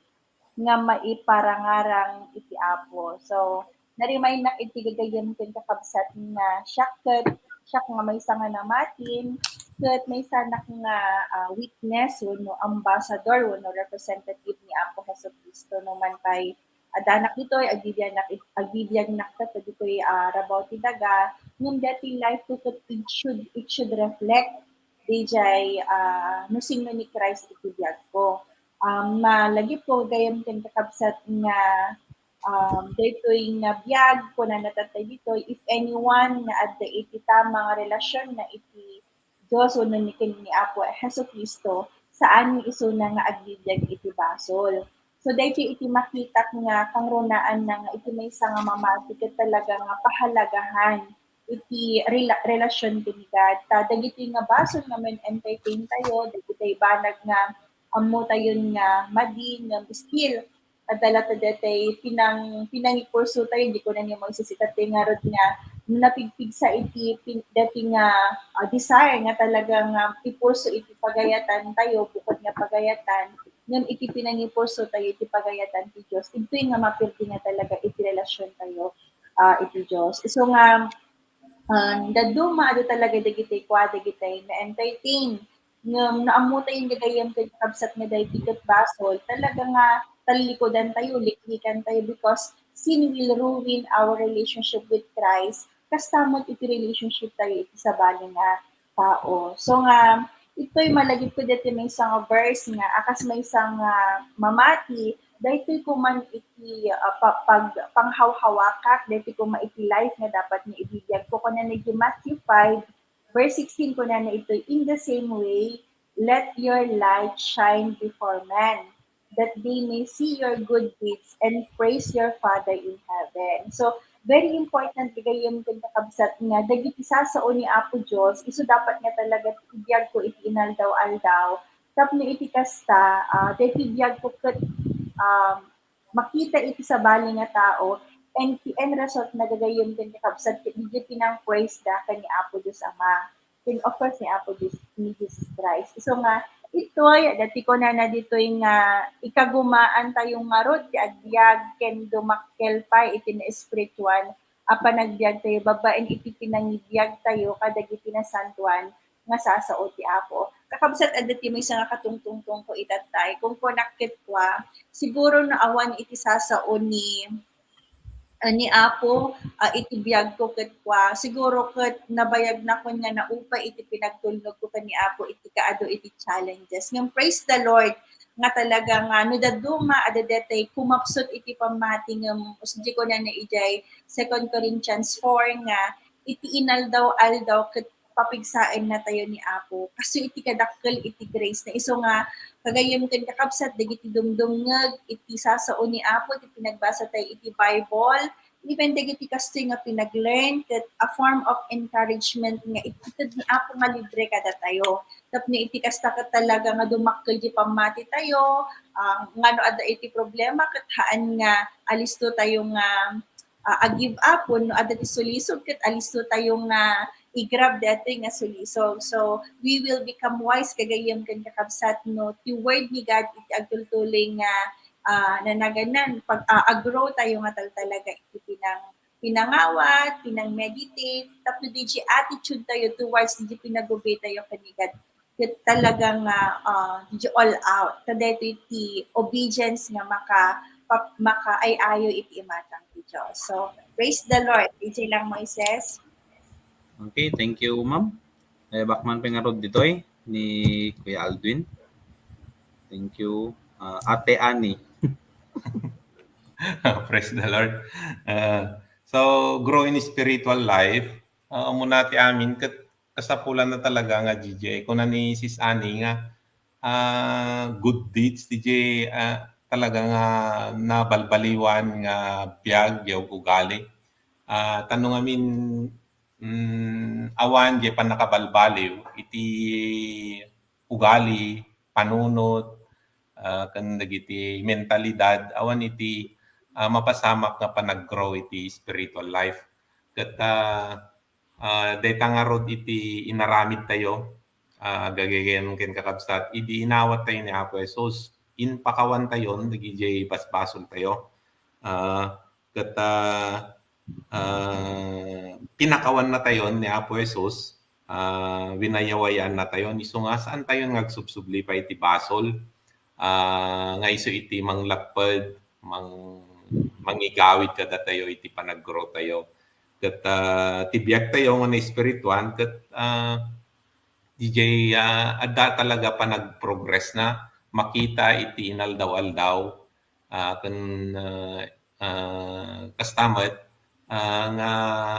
nga maiparangarang iti Apo? So, na-remind nak iti gagayyem ken kakabsat nga siak ket, siak nga maysa nga namatin, ket maysanak nga, ah, witness wenno ambassador wenno representative ni Apo Jesu-Cristo. No man pay addanak ditoy, agbibiagnak, agbibiagnak ket ditoy, ah, rabaw ti daga, ngem daytoy life ko ket it should, it should reflect diay, ah, no sinno ni Christ iti biag ko. Um, malagipko gayam ken kakabsat nga, um, daytoy nga biag, kunana tatay ditoy, if anyone nga adda iti tama nga relasionna iti Dios wenno ni ken ni Apo Jesu-Cristo, saan nga isuna nga agbibiag iti basol. So, daytoy iti makitak nga kangrunaanna nga iti maysa nga mamati ket talaga nga pahalagahan iti rela-, relasyon ken ni God. Ta dagitoy nga basol nga men-entertain tayo, dagitoy banag nga ammo tayon nga madi, ngem still, adda latta daytoy pinang-, pinangipurso tayo, di ko na ni Moises itatay ngarud nga napigpigsa iti pin-, daytoy nga, ah, desire nga talaga nga ipurso iti pagayatan tayo, bukod nga pagayatan, ngem iti pinangipurso tayo iti pagayatan ti Dios, ditoy nga mapirdi nga talaga iti relasyon tayo, ah, iti Dios. Isu nga, ah, dadduma adu talaga dagiti kua dagiti na-entertain. Ngem no ammo tayo nga gayam ken kakabsat nga daytoy ket basol, talaga nga talikudan tayo, liklikan tayo, because sin will ruin our relationship with Christ, kasta met iti relationship tayo iti sabali nga tao. So nga, itoy malagipko daytoy maysa nga verse nga, a, kas maysa nga mamati, daytoy koma iti, ah, pa-, pag-, panghawhawakak, daytoy koma iti life nga dapat nga ibibiag ko. Kunana iti Matthew five, verse sixteen, kunana itoy, "In the same way, let your light shine before men, that they may see your good deeds and praise your Father in heaven." So, very important ti gayam ken kakabsat nga dagiti sasao ni Apo Dios, isu dapat nga talaga ti biag ko iti inaldaw-aldaw. Tapno iti kasta, ah, daytoy biag ko ket, um, makita iti sabali nga tao, and ti end result na gagayem ken kakabsat ket diay pinang-praise da ken ni Apo Dios Ama. Ken, of course, ni Apo Dios, ni Jesus Christ. Isu nga, itoy, daytoy kunana ditoy nga ikagumaan tayo ngarud ti agbiag ken dumakkel pay iti naespirituan a panagbiag tayo babaen iti pinangibiag tayo kadagiti nasantoan nga sasao ti Apo. Kakabsat, adda ti maysa nga katungtungtong ko itatay. Kunkunak ket kua, siguro no awan iti sasao ni, ah, ni Apo, ah, iti biag ko ket kua, siguro ket nabayag nakon nga naupay iti pinagtulnog ko ken ni Apo iti kaadu iti challenges. Ngem praise the Lord nga talaga nga no dadduma, adda daytoy kumapsut iti pammati ngem, usdi ko na idiay Second Corinthians four nga iti inaldaw-aldaw ket papigsaen na tayo ni Apo. Kastoy iti kadakkel iti grace na isu nga kagayem ken kakabsat dagiti dumdumngeg iti sasao ni Apo iti pinagbasa tayo iti Bible, even dagiti kastoy nga pinag-learn ket a form of encouragement nga itted ni Apo nga libre kadatayo. Tapno iti kasta ket talaga nga dumakkel ti pammati tayo, ah, nga no adda iti problema ket haan nga alisto tayo nga ah, a-give up wenno adda ti sulisog ket alisto tayo nga i-grab daytoy nga sulisog. So, we will become wise gagayem ken kakabsat no ti word ni God iti agtultuloy nga, ah, nanaganan pag, ah, a-grow tayo nga taltalaga iti pinang-, pinangawat, pinang-meditate, tapno diay attitude tayo towards diay pinagubay tayo ken ni God ket talaga nga, ah, diay all out. Ta daytoy ti obedience nga maka-, pap-, makaay-ayo iti imatang ti Dios. So, praise the Lord. Diay lang, Moises. Okay, thank you, ma'am. Ay, bakman pay ngarud ditoy ni Kuya Aldwin. Thank you, ah, Ate Annie. Praise the Lord. Ah, so, grow in spiritual life. Ah, muna ti amin, ket kasapulan na talaga nga G J. Kuna ni Sis Annie nga, ah, good deeds, D J, ah, talaga nga nabalbaliwan nga biag, ya ugali. Ah, ta no ngamin, mm, awan, di pannakabalbaliw, iti ugali, panunot, ah, ken dagiti mentalidad awan iti, ah, mapasamak nga panag-grow iti spiritual life. Ket, ah, ah, dayta ngarud iti inaramidtayo, ah, gagayyem ken kakabsat, idi inawat tayo ni Apo Jesus, impakawantayon dagidiay basbasoltayo. Ah, ket, ah, ah, pinakawannatayon ni Apo Jesus, ah, winayawayaannatayon, isu nga saantayon nga agsubsubli pay iti basol, ah, nga isu iti manglapped, mang-, mangigawid kadatayo iti panag-grow tayo. Ket, ah, ti biagtayo nga naespirituan ket, ah, didiay, ah, adda talaga panag-progress na makita iti inaldaw-aldaw, ah, ken, ah, ah, kasta met, ah, nga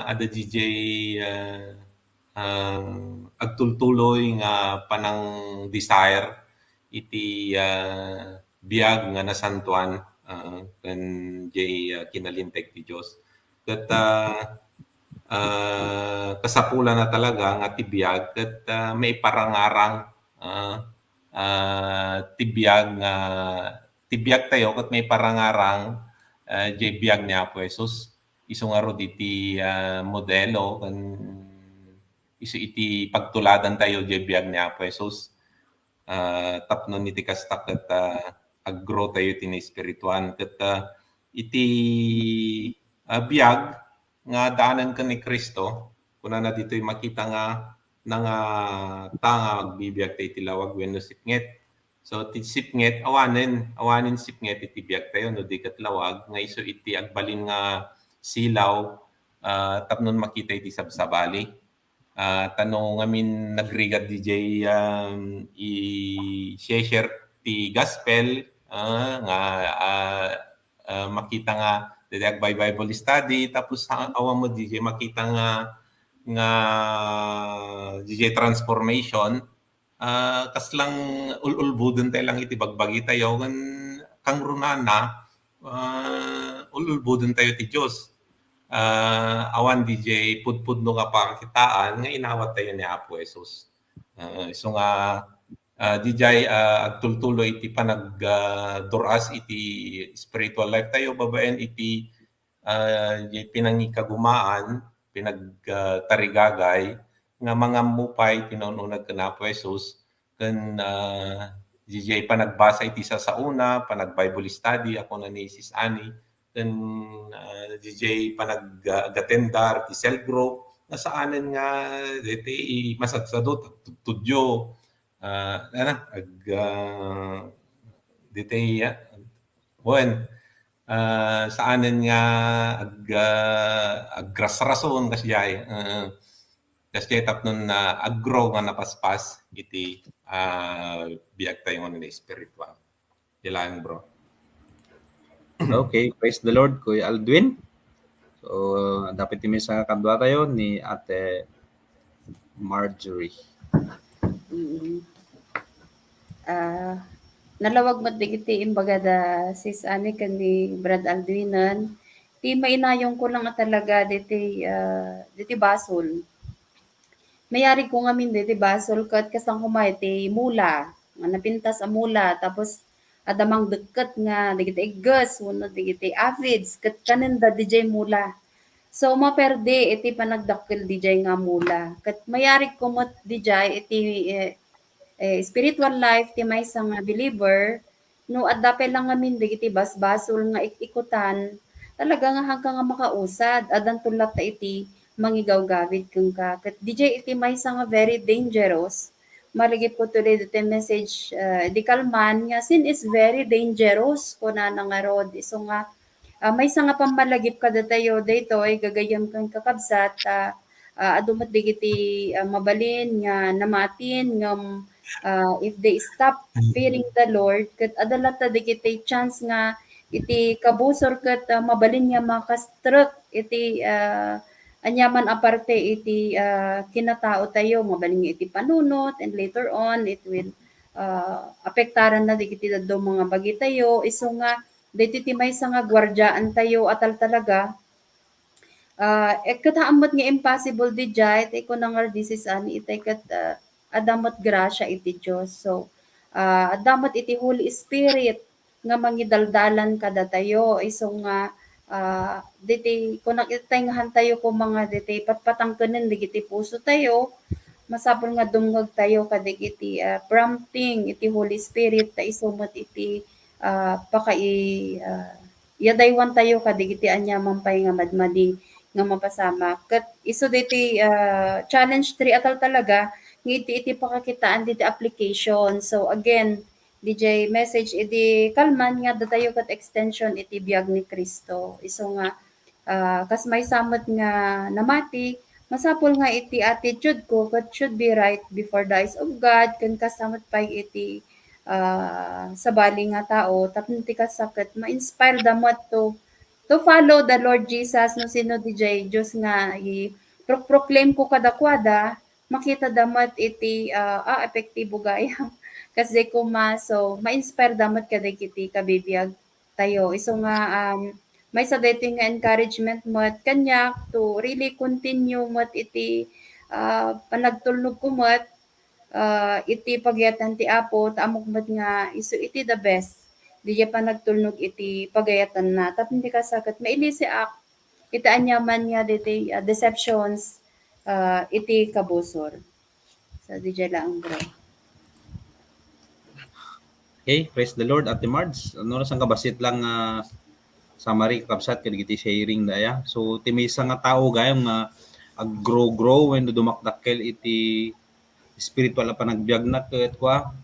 adda didiay, ah, ah, agtultuloy nga panang-desire iti, ah, biag nga nasantoan, ah, ken diay, ah, kinalinteg ti Dios. Ket, ah, ah, kasapulanna talaga nga ti biag ket, ah, maiparangarang, ah, ah, ti biag nga, ti biagtayo ket maiparangarang, ah, diay biag ni Apo Jesus. Isu ngarud iti, ah, modelo ken isu iti pagtuladantayo diay biag ni Apo Jesus. Ah, tapno iti kasta ket, ah, ag-grow tayo iti naespirituan ket, ah, iti, ah, biag nga daanen ken ni Cristo, kunana ditoy makita nga nangata nga agbibiag tayo iti lawag wenno sipnget. So, ti sipnget, awanen, awanen sipnget iti biag tayo no di ket lawag nga isu iti agbalin nga silaw, ah, tapno makita iti sabsabali. Ah, ta no ngamin nagrigat didiay, um, i-share ti gospel, ah, nga, ah, ah, makita nga daydiay agbi-Bible study, tapos a-, awan met didiay makita nga, nga didiay transformation, ah, kasla ul-ulbodentayo lang iti bagbagi tayo, ken kangrunana, ah, ul-ulbodentayo ti Dios. Ah, awan didiay pudpudno nga pakakitaan nga inawat tayo ni Apo Jesus. Ah, isu nga, ah, didiay, ah, agtultuloy iti panag-, ah, dur-as iti spiritual life tayo babaen iti, ah, diay pinangikagumaan, pinag-, ah, tarigagay nga mangammo pay ti naun-uneg ken Apo Jesus ken, ah, didiay panagbasa iti sasaona, panag-Bible study, a kuna ni Sis Annie, ken, ah, didiay panag-, ah, agatendar ti cell group, nga saanen nga daytoy masadsado, tudtudyo, ah, ana, ag-, ah, daytoy, ah, wen, ah, saanen nga ag-, ah, agrasrason kasdiay, ah, kasdiay tapno na ag-grow nga napaspas iti, ah, biag tayo nga espiritual. Diay laeng, bro. Okay, praise the Lord, Kuya Aldwin. So, dapit ti maysa nga kadua tayo ni Ate Marjorie. Mm. Ah, nalawag met dagiti imbaga da Sis Annie ken ni Brad Aldwinan. Ti mainayongko lang a talaga diti, ah, diti basol. Mayarigko ngamin diti basol ket kasla koma iti mula, nga napintas a mula, tapos adda mangdekket nga dagiti egges wenno dagiti aphids ket kanenda didiay mula. So, maperde iti panagdakkel didiay nga mula. Ket mayarigko met didiay iti, eh, eh, spiritual life ti maysa nga believer, no adda pay lang ngamin dagiti basbasol nga ik-ikutan, talaga nga haanka nga makausad, addanto latta iti mangigawgawid kenka. Ket didiay iti maysa nga very dangerous, malagipko today diti message, ah, di kalman nga sin is very dangerous, kunana ngarud. Isu nga, ah, maysa nga pammalagip kadatayo daytoy, gagayyem ken kakabsat, ah, ah, adu met dagiti, ah, mabalin nga namatin ngem, ah, if they stop fearing the Lord, ket adda latta dagiti chance nga iti kabusor ket, ah, mabalin nga makastrek iti, ah, aniaman a parte iti, ah, kinatao tayo, mabalin nga iti panunot, and later on, it will, ah, apektaranna dagiti dadduma nga bagitayo. Isu nga, daytoy ti maysa nga guardiaan tayo a taltalaga. Ah, e, ket haan met nga impossible didiay, ta ikuna ngarud ni Sis Annie, itay ket, ah, adda met grasia iti Dios. So, ah, adda met iti Holy Spirit nga mangidaldalan kadatayo. Isu nga, ah, diti, kunak-, itayngahantayo koma nga diti patpatangkenen dagiti pusotayo, masapul nga dumngegtayo kadagiti, ah, prompting iti Holy Spirit, ta isu met iti, ah, pakai-, ah, yadaywantayo kadagiti aniaman pay nga madmadi nga mapasamak. Ket isu diti, ah, challenge three atal talaga nga iti, iti pakakitaan diti application. So again, D J message idi kalman nga adda tayo ket extension iti biag ni Cristo. Isu nga, ah, kas maysa met nga namati, masapul nga iti attitude ko ket should be right before the eyes of God, ken kasta met pay iti, ah, sabali nga tao, tapno ti kasta ket ma-inspire da met to, to follow the Lord Jesus, no sino D J Dios nga i-pro-, proclaim ko kadakuada, makita da met iti, ah, ah, epektibo gayam. Kas di koma, so, ma-inspire da met kadagiti kabibiag tayo. Isu nga, um, maysa daytoy nga encouragement met kaniak to really continue met iti, ah, panagtulnog ko met, ah, iti pagayatan ti Apo, ta ammok met nga isu iti the best. Diay panagtulnog iti pagayatanna. Tapno di kasta ket mailisiak iti aniaman nga diti, ah, deceptions, ah, iti kabusor. So, diay laeng, bro. Okay, praise the Lord, Ate Marge. Ano, sangkabassit lang nga summary, kakabsat, kadagiti sharing da aya. So, ti maysa nga tao gayam nga ag-grow-grow wenno dumakdakkel iti spiritual a panagbiagna ket kua,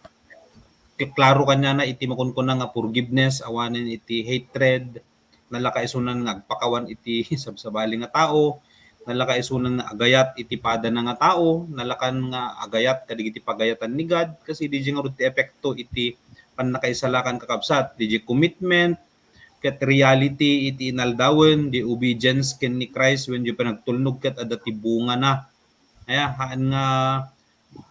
klaro kaniana iti makunkuna nga forgiveness, awanen iti hatred, nalaka isunan nga agpakawan iti sabsabali nga tao, nalaka isunan nga agayat iti padana nga tao, nalakan nga agayat kadagiti pagayatan ni God, kas idi diay ngarud ti epekto iti pannakaisalakan, kakabsat, diay commitment, ket reality iti inaldawen, diay obedience ken ni Christ, wen diay panagtulnog ket adda ti bungana. Aya, haan nga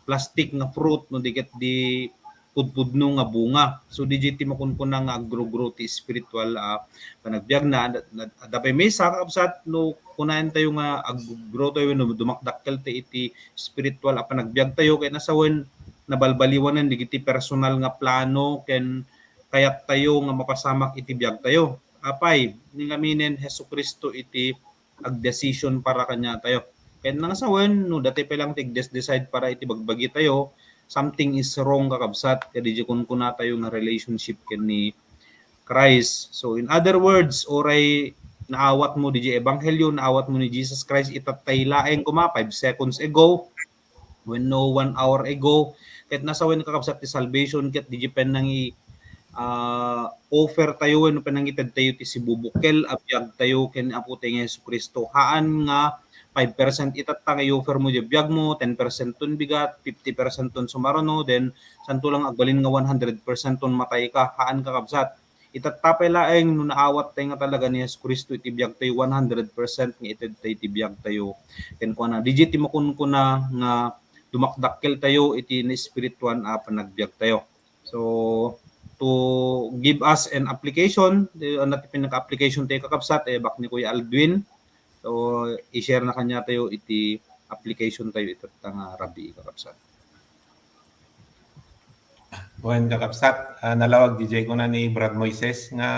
plastic nga fruit, no, di ket di pudpudno nga bunga. So, diay ti makunkuna nga ag-grow-grow ti spiritual a panagbiagna. Ad-, ad-, adda pay maysa, kakabsat, no, kunaentayo nga ag-grow tayo, no, dumakdakkel ti iti spiritual a panagbiag tayo, ket nasawen, nabalbaliwanan dagiti personal nga plano ken kayat tayo nga mapasamak iti biag tayo. Apay, ni ngaminen Jesu-Cristo iti agdesisyon para kaniatayo. Ket nangasawen, no, dati pay lang ti agdes-decide para iti bagbagi tayo, something is wrong, kakabsat, ket diay kunkunatayo nga relationship ken ni Christ. So, in other words, uray naawat mo diay ebanghelyo, naawat mo ni Jesus Christ, itattay laeng koma, five seconds ago, wenno one hour ago, ket nasawen, kakabsat, ti salvation ket diay pay nangi-, ah, offer tayo wenno panangited tayo ti sibubukkel a biag tayo ken Apo tayo nga Jesu-Cristo. Haan nga five percent itatta nga i-offer mo diay biag mo, ten percent ton bigat, fifty percent ton sumaruno, then santo lang agbalin nga one hundred percent ton matay ka. Haan, kakabsat. Itatta pay laeng no naawat tay nga talaga ni Jesu-Cristo iti biag tayo, one hundred percent nga ited tay ti biag tayo. Ken kuana, diay ti makunkuna nga dumakdakkel tayo iti naespirituan a panagbiag tayo. So, to give us an application, eh, ano ti pinaka-application tayo, kakabsat, eh, back ni Kuya Aldwin. So, i-share na kaniatayo iti application tayo itatta nga rabii, kakabsat. Wen, kakabsat, ah, nalawag diay kuna ni Brad Moises nga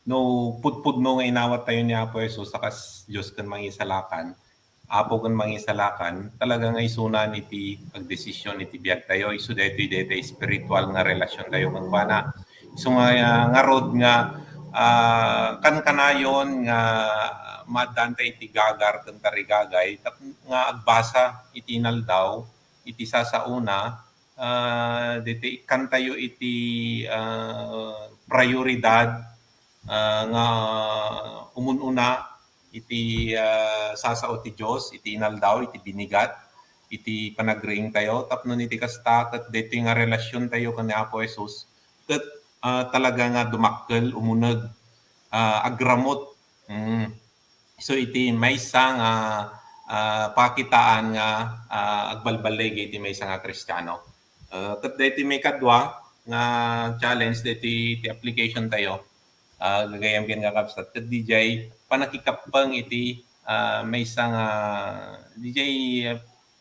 no pudpudno nga inawat tayo ni Apo Jesus a kas Dios ken Mangisalakan, Apo ken Mangisalakan, talaga nga isunan iti agdesisyon iti biag tayo. Isu daytoy, daytoy spiritual nga relasyon tayo kenkuana. Isu nga, ah, ngarud nga, ah, kankanayon nga maaddaan tayo iti gagar ken tarigagay, tap-, nga agbasa iti inaldaw, iti sasaona, ah, daytoy ikkantayo iti, ah, prayoridad, ah, nga umun-una iti, ah, sasao ti Dios, iti inaldaw, iti binigat, iti panagriing tayo. Tapno iti kasta, ket daytoy nga relasyon tayo ken ni Apo Jesus, ket, ah, talaga nga dumakkel, umuneg, ah, agramut. Mm. So, iti maysa nga, ah, pakitaan nga, ah, agbalballigi iti maysa nga Kristiano. Ah, ket daytoy maikadua nga challenge daytoy ti application tayo, ah, gagayyem ken kakabsat, ket diay pannakikappeng iti, ah, maysa nga, diay, ah,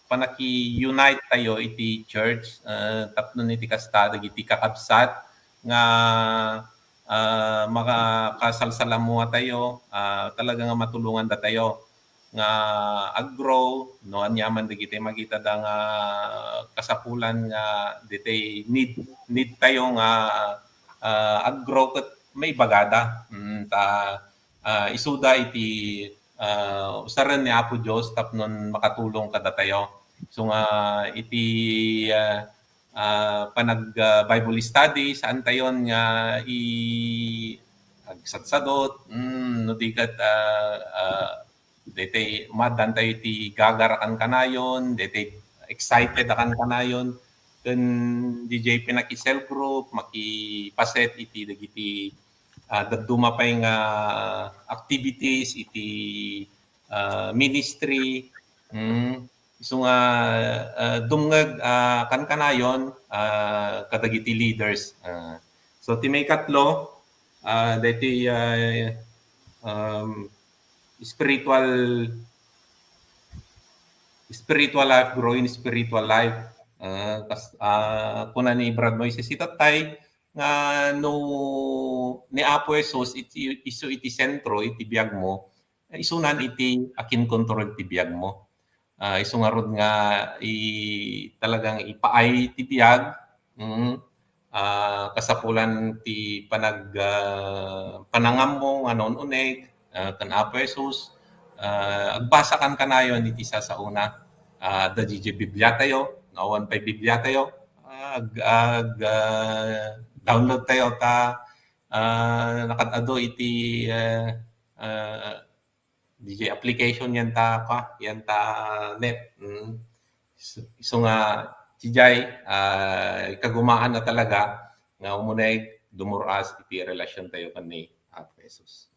panaki-unite tayo iti church, ah, tapno iti kasta dagiti kakabsat nga, ah, makakasalsalamuatayo, ah, talaga nga matulongandatayo nga ag-grow no aniaman dagiti makita da nga kasapulan nga ditoy need, need tayo nga, ah, ag-grow ket maibagada. Mm, ta, ah, isuda iti, ah, usaren ni Apo Dios tapno makatulong kadatayo. So nga iti, ah, ah, panag, ah, Bible study, saan tayon nga i-, agsadsadot, mm, no di ket, ah, ah, daytoy, maaddan tayo iti gagar a kankanayon, daytoy excited a kankanayon, ken D J pinaki-cell group, makipaset iti dagiti, ah, dadduma pay nga activities iti, ah, ministry. Mm. Isu nga, ah, dumngeg, ah, kankanayon, ah, kadagiti leaders. Ah, so, ti maikatlo, ah, daytoy, ah, um, spiritual, spiritual life, growing spiritual life. Ah, kas-, ah, kuna ni Brad Moises itattay nga no ni Apo Jesus iti, isu iti sentro iti biagmo, isunan iti akinkontrol ti biagmo. Ah, isu ngarud nga i-, talagang ipaay ti biag, mm, ah, kasapulan ti panag-, ah, panangammo nga naun-uneg, ah, ken Apo Jesus, ah, agbasa kankanayon iti sasaona. Ah, adda diay Biblia tayo, no awan pay Biblia tayo, ah, ag-, ag-, ah, download tayo ta, ah, nakad-adu iti, ah, ah, D J application yan ta, kwa, yan ta net. Mm. So, so nga, D J, ah, kagumaan na talaga nga umuneg, dumur-as iti relasyon tayo ken ni Apo Jesus.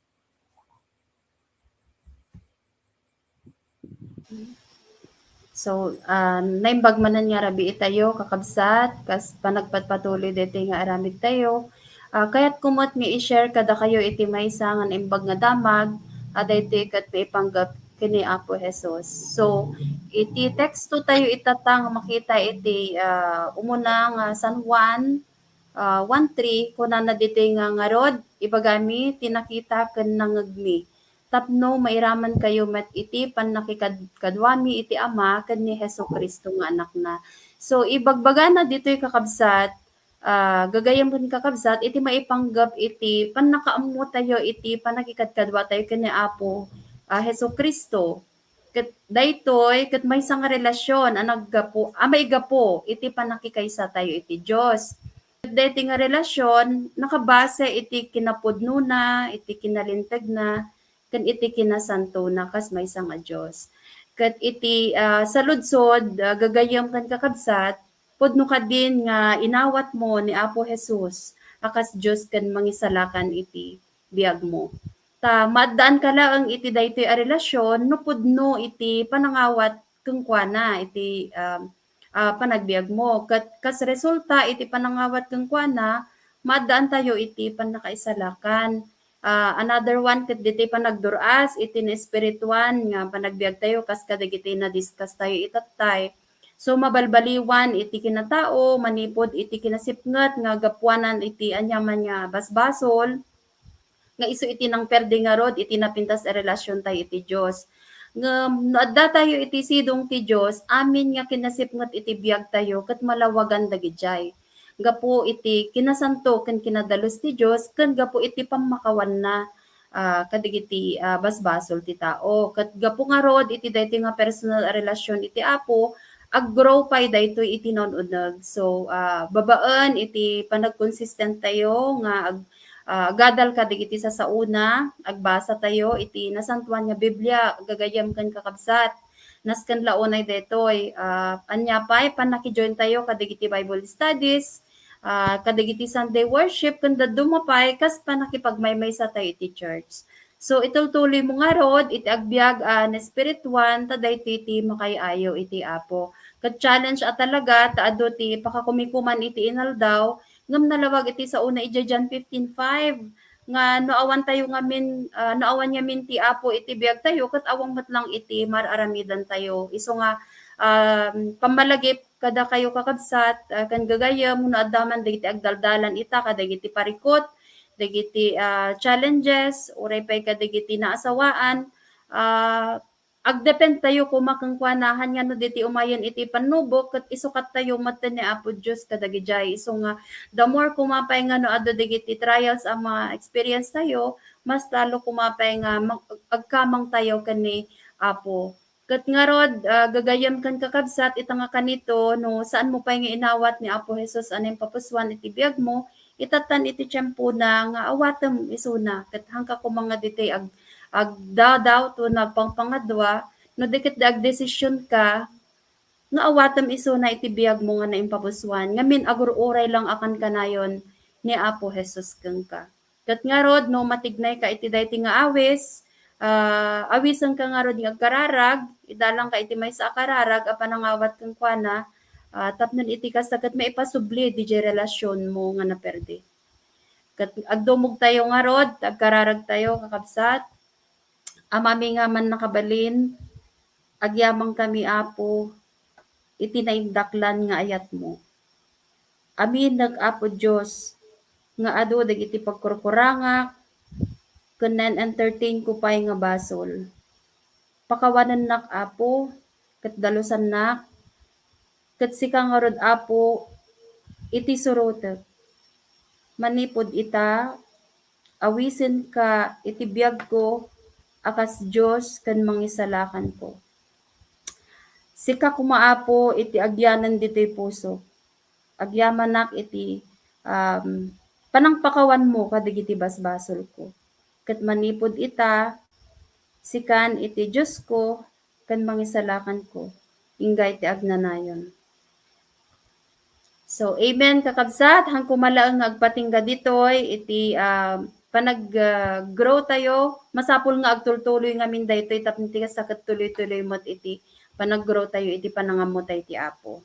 So, ah, naimbag manen nga rabii tayo, kakabsat, kas panagpatpatuloy daytoy nga aramid tayo. Ah, kayatko met nga i-share kadakayo iti maysa nga naimbag nga damag, a daytoy ket maipanggep ken ni Apo Jesus. So, iti teksto tayo itatta nga makita iti, ah, umuna nga San Juan, ah, one three, kunana ditoy nga, "Ngarud, ibagami ti nakita ken nangngegmi, tapno mairamankayo met iti pannakikad-, kaduami iti Ama ken ni Jesu-Cristo nga Anakna." So, ibagbagana ditoy, kakabsat, ah, gagayyem ken kakabsat, iti maipanggep iti pannakaammotayo iti pannakikadkaduatayo ken ni Apo, ah, Jesu-Cristo. Ket daytoy ket maysa nga relasyon a naggapu-, a maigapu iti pannakikaysatayo iti Dios. Ket daytoy nga relasyon nakabase iti kinapudnona, iti kinalintegna, ken iti kinasantona kas maysa nga Dios. Ket iti, ah, saludsod, ah, gagayyem ken kakabsat, pudno kadin nga inawatmo ni Apo Jesus a kas Dios ken Mangisalakan iti biagmo. Ta maaddaanka laeng iti daytoy a relasyon no pudno iti panangawat kenkuana iti, um, ah, panagbiagmo. Ket kas resulta iti panangawat kenkuana, maaddaantayo iti pannakaisalakan. Ah, another one ket ditoy panagdur-as iti naespirituan nga panagbiagtayo kas kadagiti na-discuss tayo itattay. So, mabalbaliwan iti kinatao manipud iti kinasipnget nga gapuanan iti aniaman nga basbasol, nga isu iti nangperdi ngarud iti napintas a relasyon tayo iti Dios. Ngem no adda tayo iti sidong ti Dios, amin nga kinasipnget iti biag tayo ket malawagan dagidiay. Gapu iti kinasanto ken kinadalus ti Dios ken gapu iti pammakawanna, ah, kadagiti, ah, basbasol ti tao. Ket gapu ngarud iti daytoy nga personal a relasyon iti Apo, ag-grow pay daytoy iti naun-uneg. So, ah, babaen iti panagkonsistent tayo nga ag-, ah, agadal kadagiti sasaona, agbasa tayo iti Nasantoan nga Biblia, gagayyem ken kakabsat. Nasken la unay daytoy, ah, ania pay, pannakijoin tayo kadagiti Bible studies, ah, kadagiti Sunday worship, ken dadduma pay kas pannakipagmaymaysa tayo iti church. So, itultuloymo ngarud iti agbiag a naespirituan, ta daytoy ti makaay-ayo iti Apo. Ket challenge a talaga, ta adu ti pakakumikuman iti inaldaw, ngem nalawag iti saona idiay John fifteen five, nga no awan tayo ngamin, ah, no awan ngamin ti Apo iti biag tayo, ket awan met lang iti mar-aramidan tayo. Isu nga, um, pammalagip kadakayo, kakabsat, ah, ken gagayyem, no adda man dagiti agdaldalan ita kadagiti parikut, dagiti, ah, challenges, uray pay kadagiti naasawaan, ah, agdepend tayo koma kenkuana, haan nga no diti umayen iti pannubok, ket isukat tayo met ni Apo Dios kadagidiay. Isu nga, the more koma pay nga no adda dagiti trials a ma-experience tayo, mas lalo koma pay nga mag-, agkamang tayo ken ni Apo. Ket ngarud, ah, gagayyem ken kakabsat, ita nga kanito, no saan mo pay nga inawat ni Apo Jesus a naimpapusuan iti biagmo, itatan iti tiempona nga awatem isuna. Ket haanka koma nga ditoy ag-, agdadaw to nagpangpangadua, no di ket di agdesisionka nga awatem isuna iti biagmo nga naimpapusuan, ngamin agur-uray lang a kankanayon ni Apo Jesus kenka. Ket ngarud, no matignayka iti daytoy nga awis, ah, awisenka ngarud nga agkararag, idalangka iti maysa a kararag a panangawat kenkuana, ah, tapno iti kasta ket maipasubli diay relasionmo nga naperdi. Ket agdumogtayo ngarud, agkararagtayo, kakabsat. Amami nga mannakabalin, agyamankami, Apo, iti naindaklan nga ayatmo. Aminek, Apo Dios, nga adu dagiti pagkurkurangak ken na-entertain ko pay nga basol. Pakawanennak, Apo, ket dalusannak, ket sika ngarud, Apo, iti surotek. Manipud ita, awisenka iti biagko a kas Dios ken Mangisalakanko. Sika koma, Apo, iti agyanen ditoy pusok. Agyamanak iti, um, panangpakawanmo kadagiti basbasolko. Ket manipud ita, sikan iti Diosko ken Mangisalakanko, inggay ti agnanayon. So, amen, kakabsat. Haanko laeng nga agpatingga ditoy iti, ah, panag, ah, grow tayo. Masapul nga agtultuloy ngamin daytoy tapno ti kasta ket tuloy-tuloy met iti panag-grow tayo iti panangammo tayo ti Apo.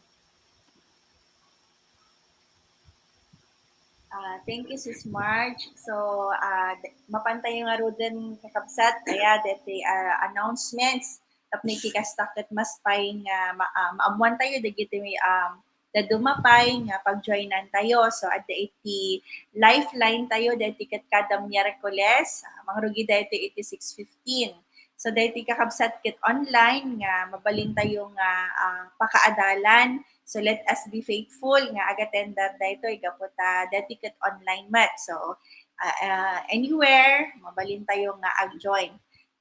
Ah, thank you, Sis Marge. So, ah, d-, mapan tayo ngaruden, kakabsat, aya, deti, ah, announcements. Tapno iti kasta ket mas pay nga ma-, ah, maammuan tayo dagiti, um, dadduma pay nga pag-joinan tayo. So, adda iti Lifeline tayo, deti ket kada Miyerkules, ah, mangrugi daytoy iti six fifteen. So, daytoy kakabsat ket online nga mabalin tayo nga, ah, pakaadalan. So, let us be faithful nga agatender daytoy gapu ta daytoy ket online met. So, ah, ah, anywhere, mabalin tayo nga ag-join.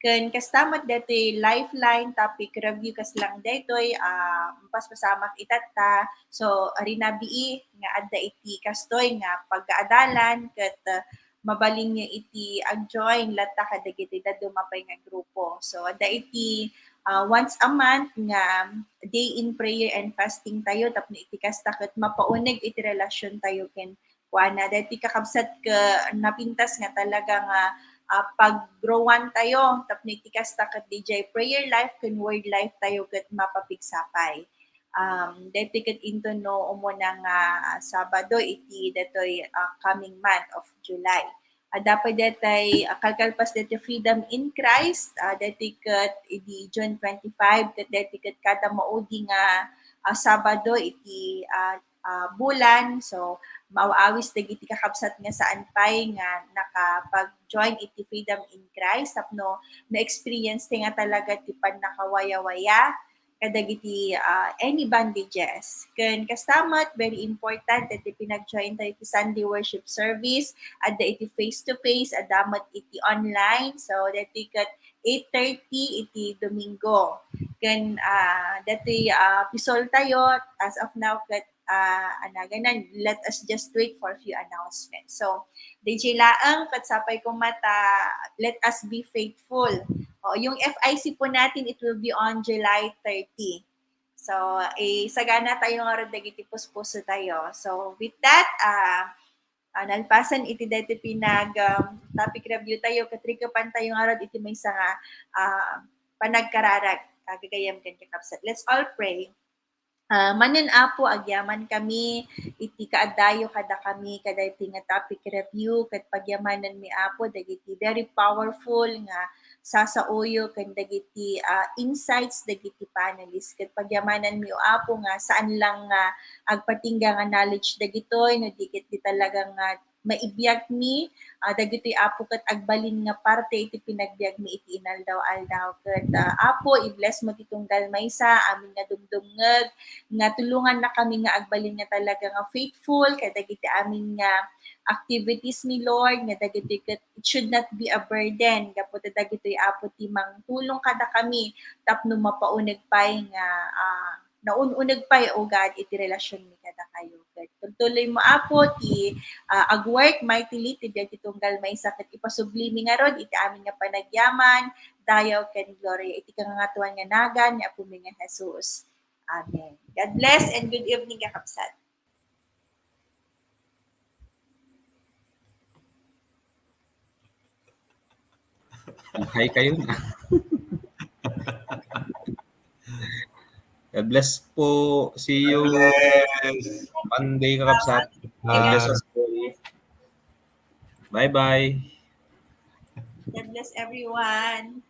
Ken kasta met daytoy Lifeline topic review kas lang daytoy, ah, paspasamak itatta. So, rinabii nga adda iti kastoy nga pagkaadalan ket, ah, mabalinyo iti ag-join latta kadagiti dadduma pay nga grupo. So, adda iti, ah, once a month nga day in prayer and fasting tayo tapno iti kasta ket mapauneg iti relasyon tayo ken kuana. Daytoy kakabsat ket napintas nga talaga nga, ah, pag-growan tayo tapno iti kasta ket diay prayer life ken word life tayo ket mapapigsapay. Um, daytoy ket inton no umuna nga, ah, Sabado iti daytoy, ah, coming month of July. Adda pay daytoy, ah, kalkalpas daytoy Freedom in Christ, ah, daytoy ket idi June twenty-five, ket daytoy ket kada maudi nga, ah, Sabado iti, ah, ah, bulan. So, maawis dagiti kakabsat nga saan pay nga nakapag-join iti Freedom in Christ tapno na-experience ti nga talaga ti pannakawayawaya kadagiti, ah, any bondages. Ken kasta met, very important, iti pinag-join tayo iti Sunday worship service, adda iti face-to-face, adda met iti online. So, daytoy ket eight thirty iti Domingo. Ken, ah, daytoy, ah, pisol tayo, as of now, ket ah, anaganan, let us just wait for a few announcements. So, D J laeng, ket sapay koma ta, let us be faithful. O, yung F I C po natin, it will be on July thirty. So, eh, sagana tayo nga ron dagiti puspuso tayo. So, with that, ah, ah, nalpasan iti daytoy pinag, um, topic review tayo, ket rikepan tayo nga ron iti maysa nga, ah, panagkararag, ah, gagayyem ken kakabsat. Let's all pray. Ah, manen, Apo, agyamankami iti kaaddayo kadakami kadaytoy nga topic review, ket pagyamanenmi, Apo, dagiti very powerful nga sasaoyo ken dagiti, ah, insights dagiti panelists. Ket pagyamananmi, O Apo, nga saan lang nga agpatingga nga knowledge dagitoy, no di ket di talaga nga maibiagmi, ah, dagitoy, Apo, ket agbalin nga parte iti pinagbiagmi iti inaldaw-aldaw. Ket, ah, Apo, i-bless mo ti tunggal maysa, amin nga dumdumngeg, nga tulongannakami nga agbalin nga talaga nga faithful kadagiti amin nga activities mi, Lord, nga dagitoy ket it should not be a burden gapu ta dagitoy, Apo, ti mangtulong kadakami tapno mapauneg pay nga, ah, naun-uneg pay, O God, iti relasionmi kadakayo. Ket pagtuloy mo, Apo, ti, ah, agwork mightily ti biag ti tunggal maysa ket ipasublimi ngarud iti amin nga panagyaman, dayaw ken gloria iti kangangatoan nga nagan ni Apomi nga Jesus. Amen. God bless and good evening, kakabsat. Hi kayo na. God bless po. See you Yes. Monday, kakabsat. God bless us all. Bye-bye. God bless everyone.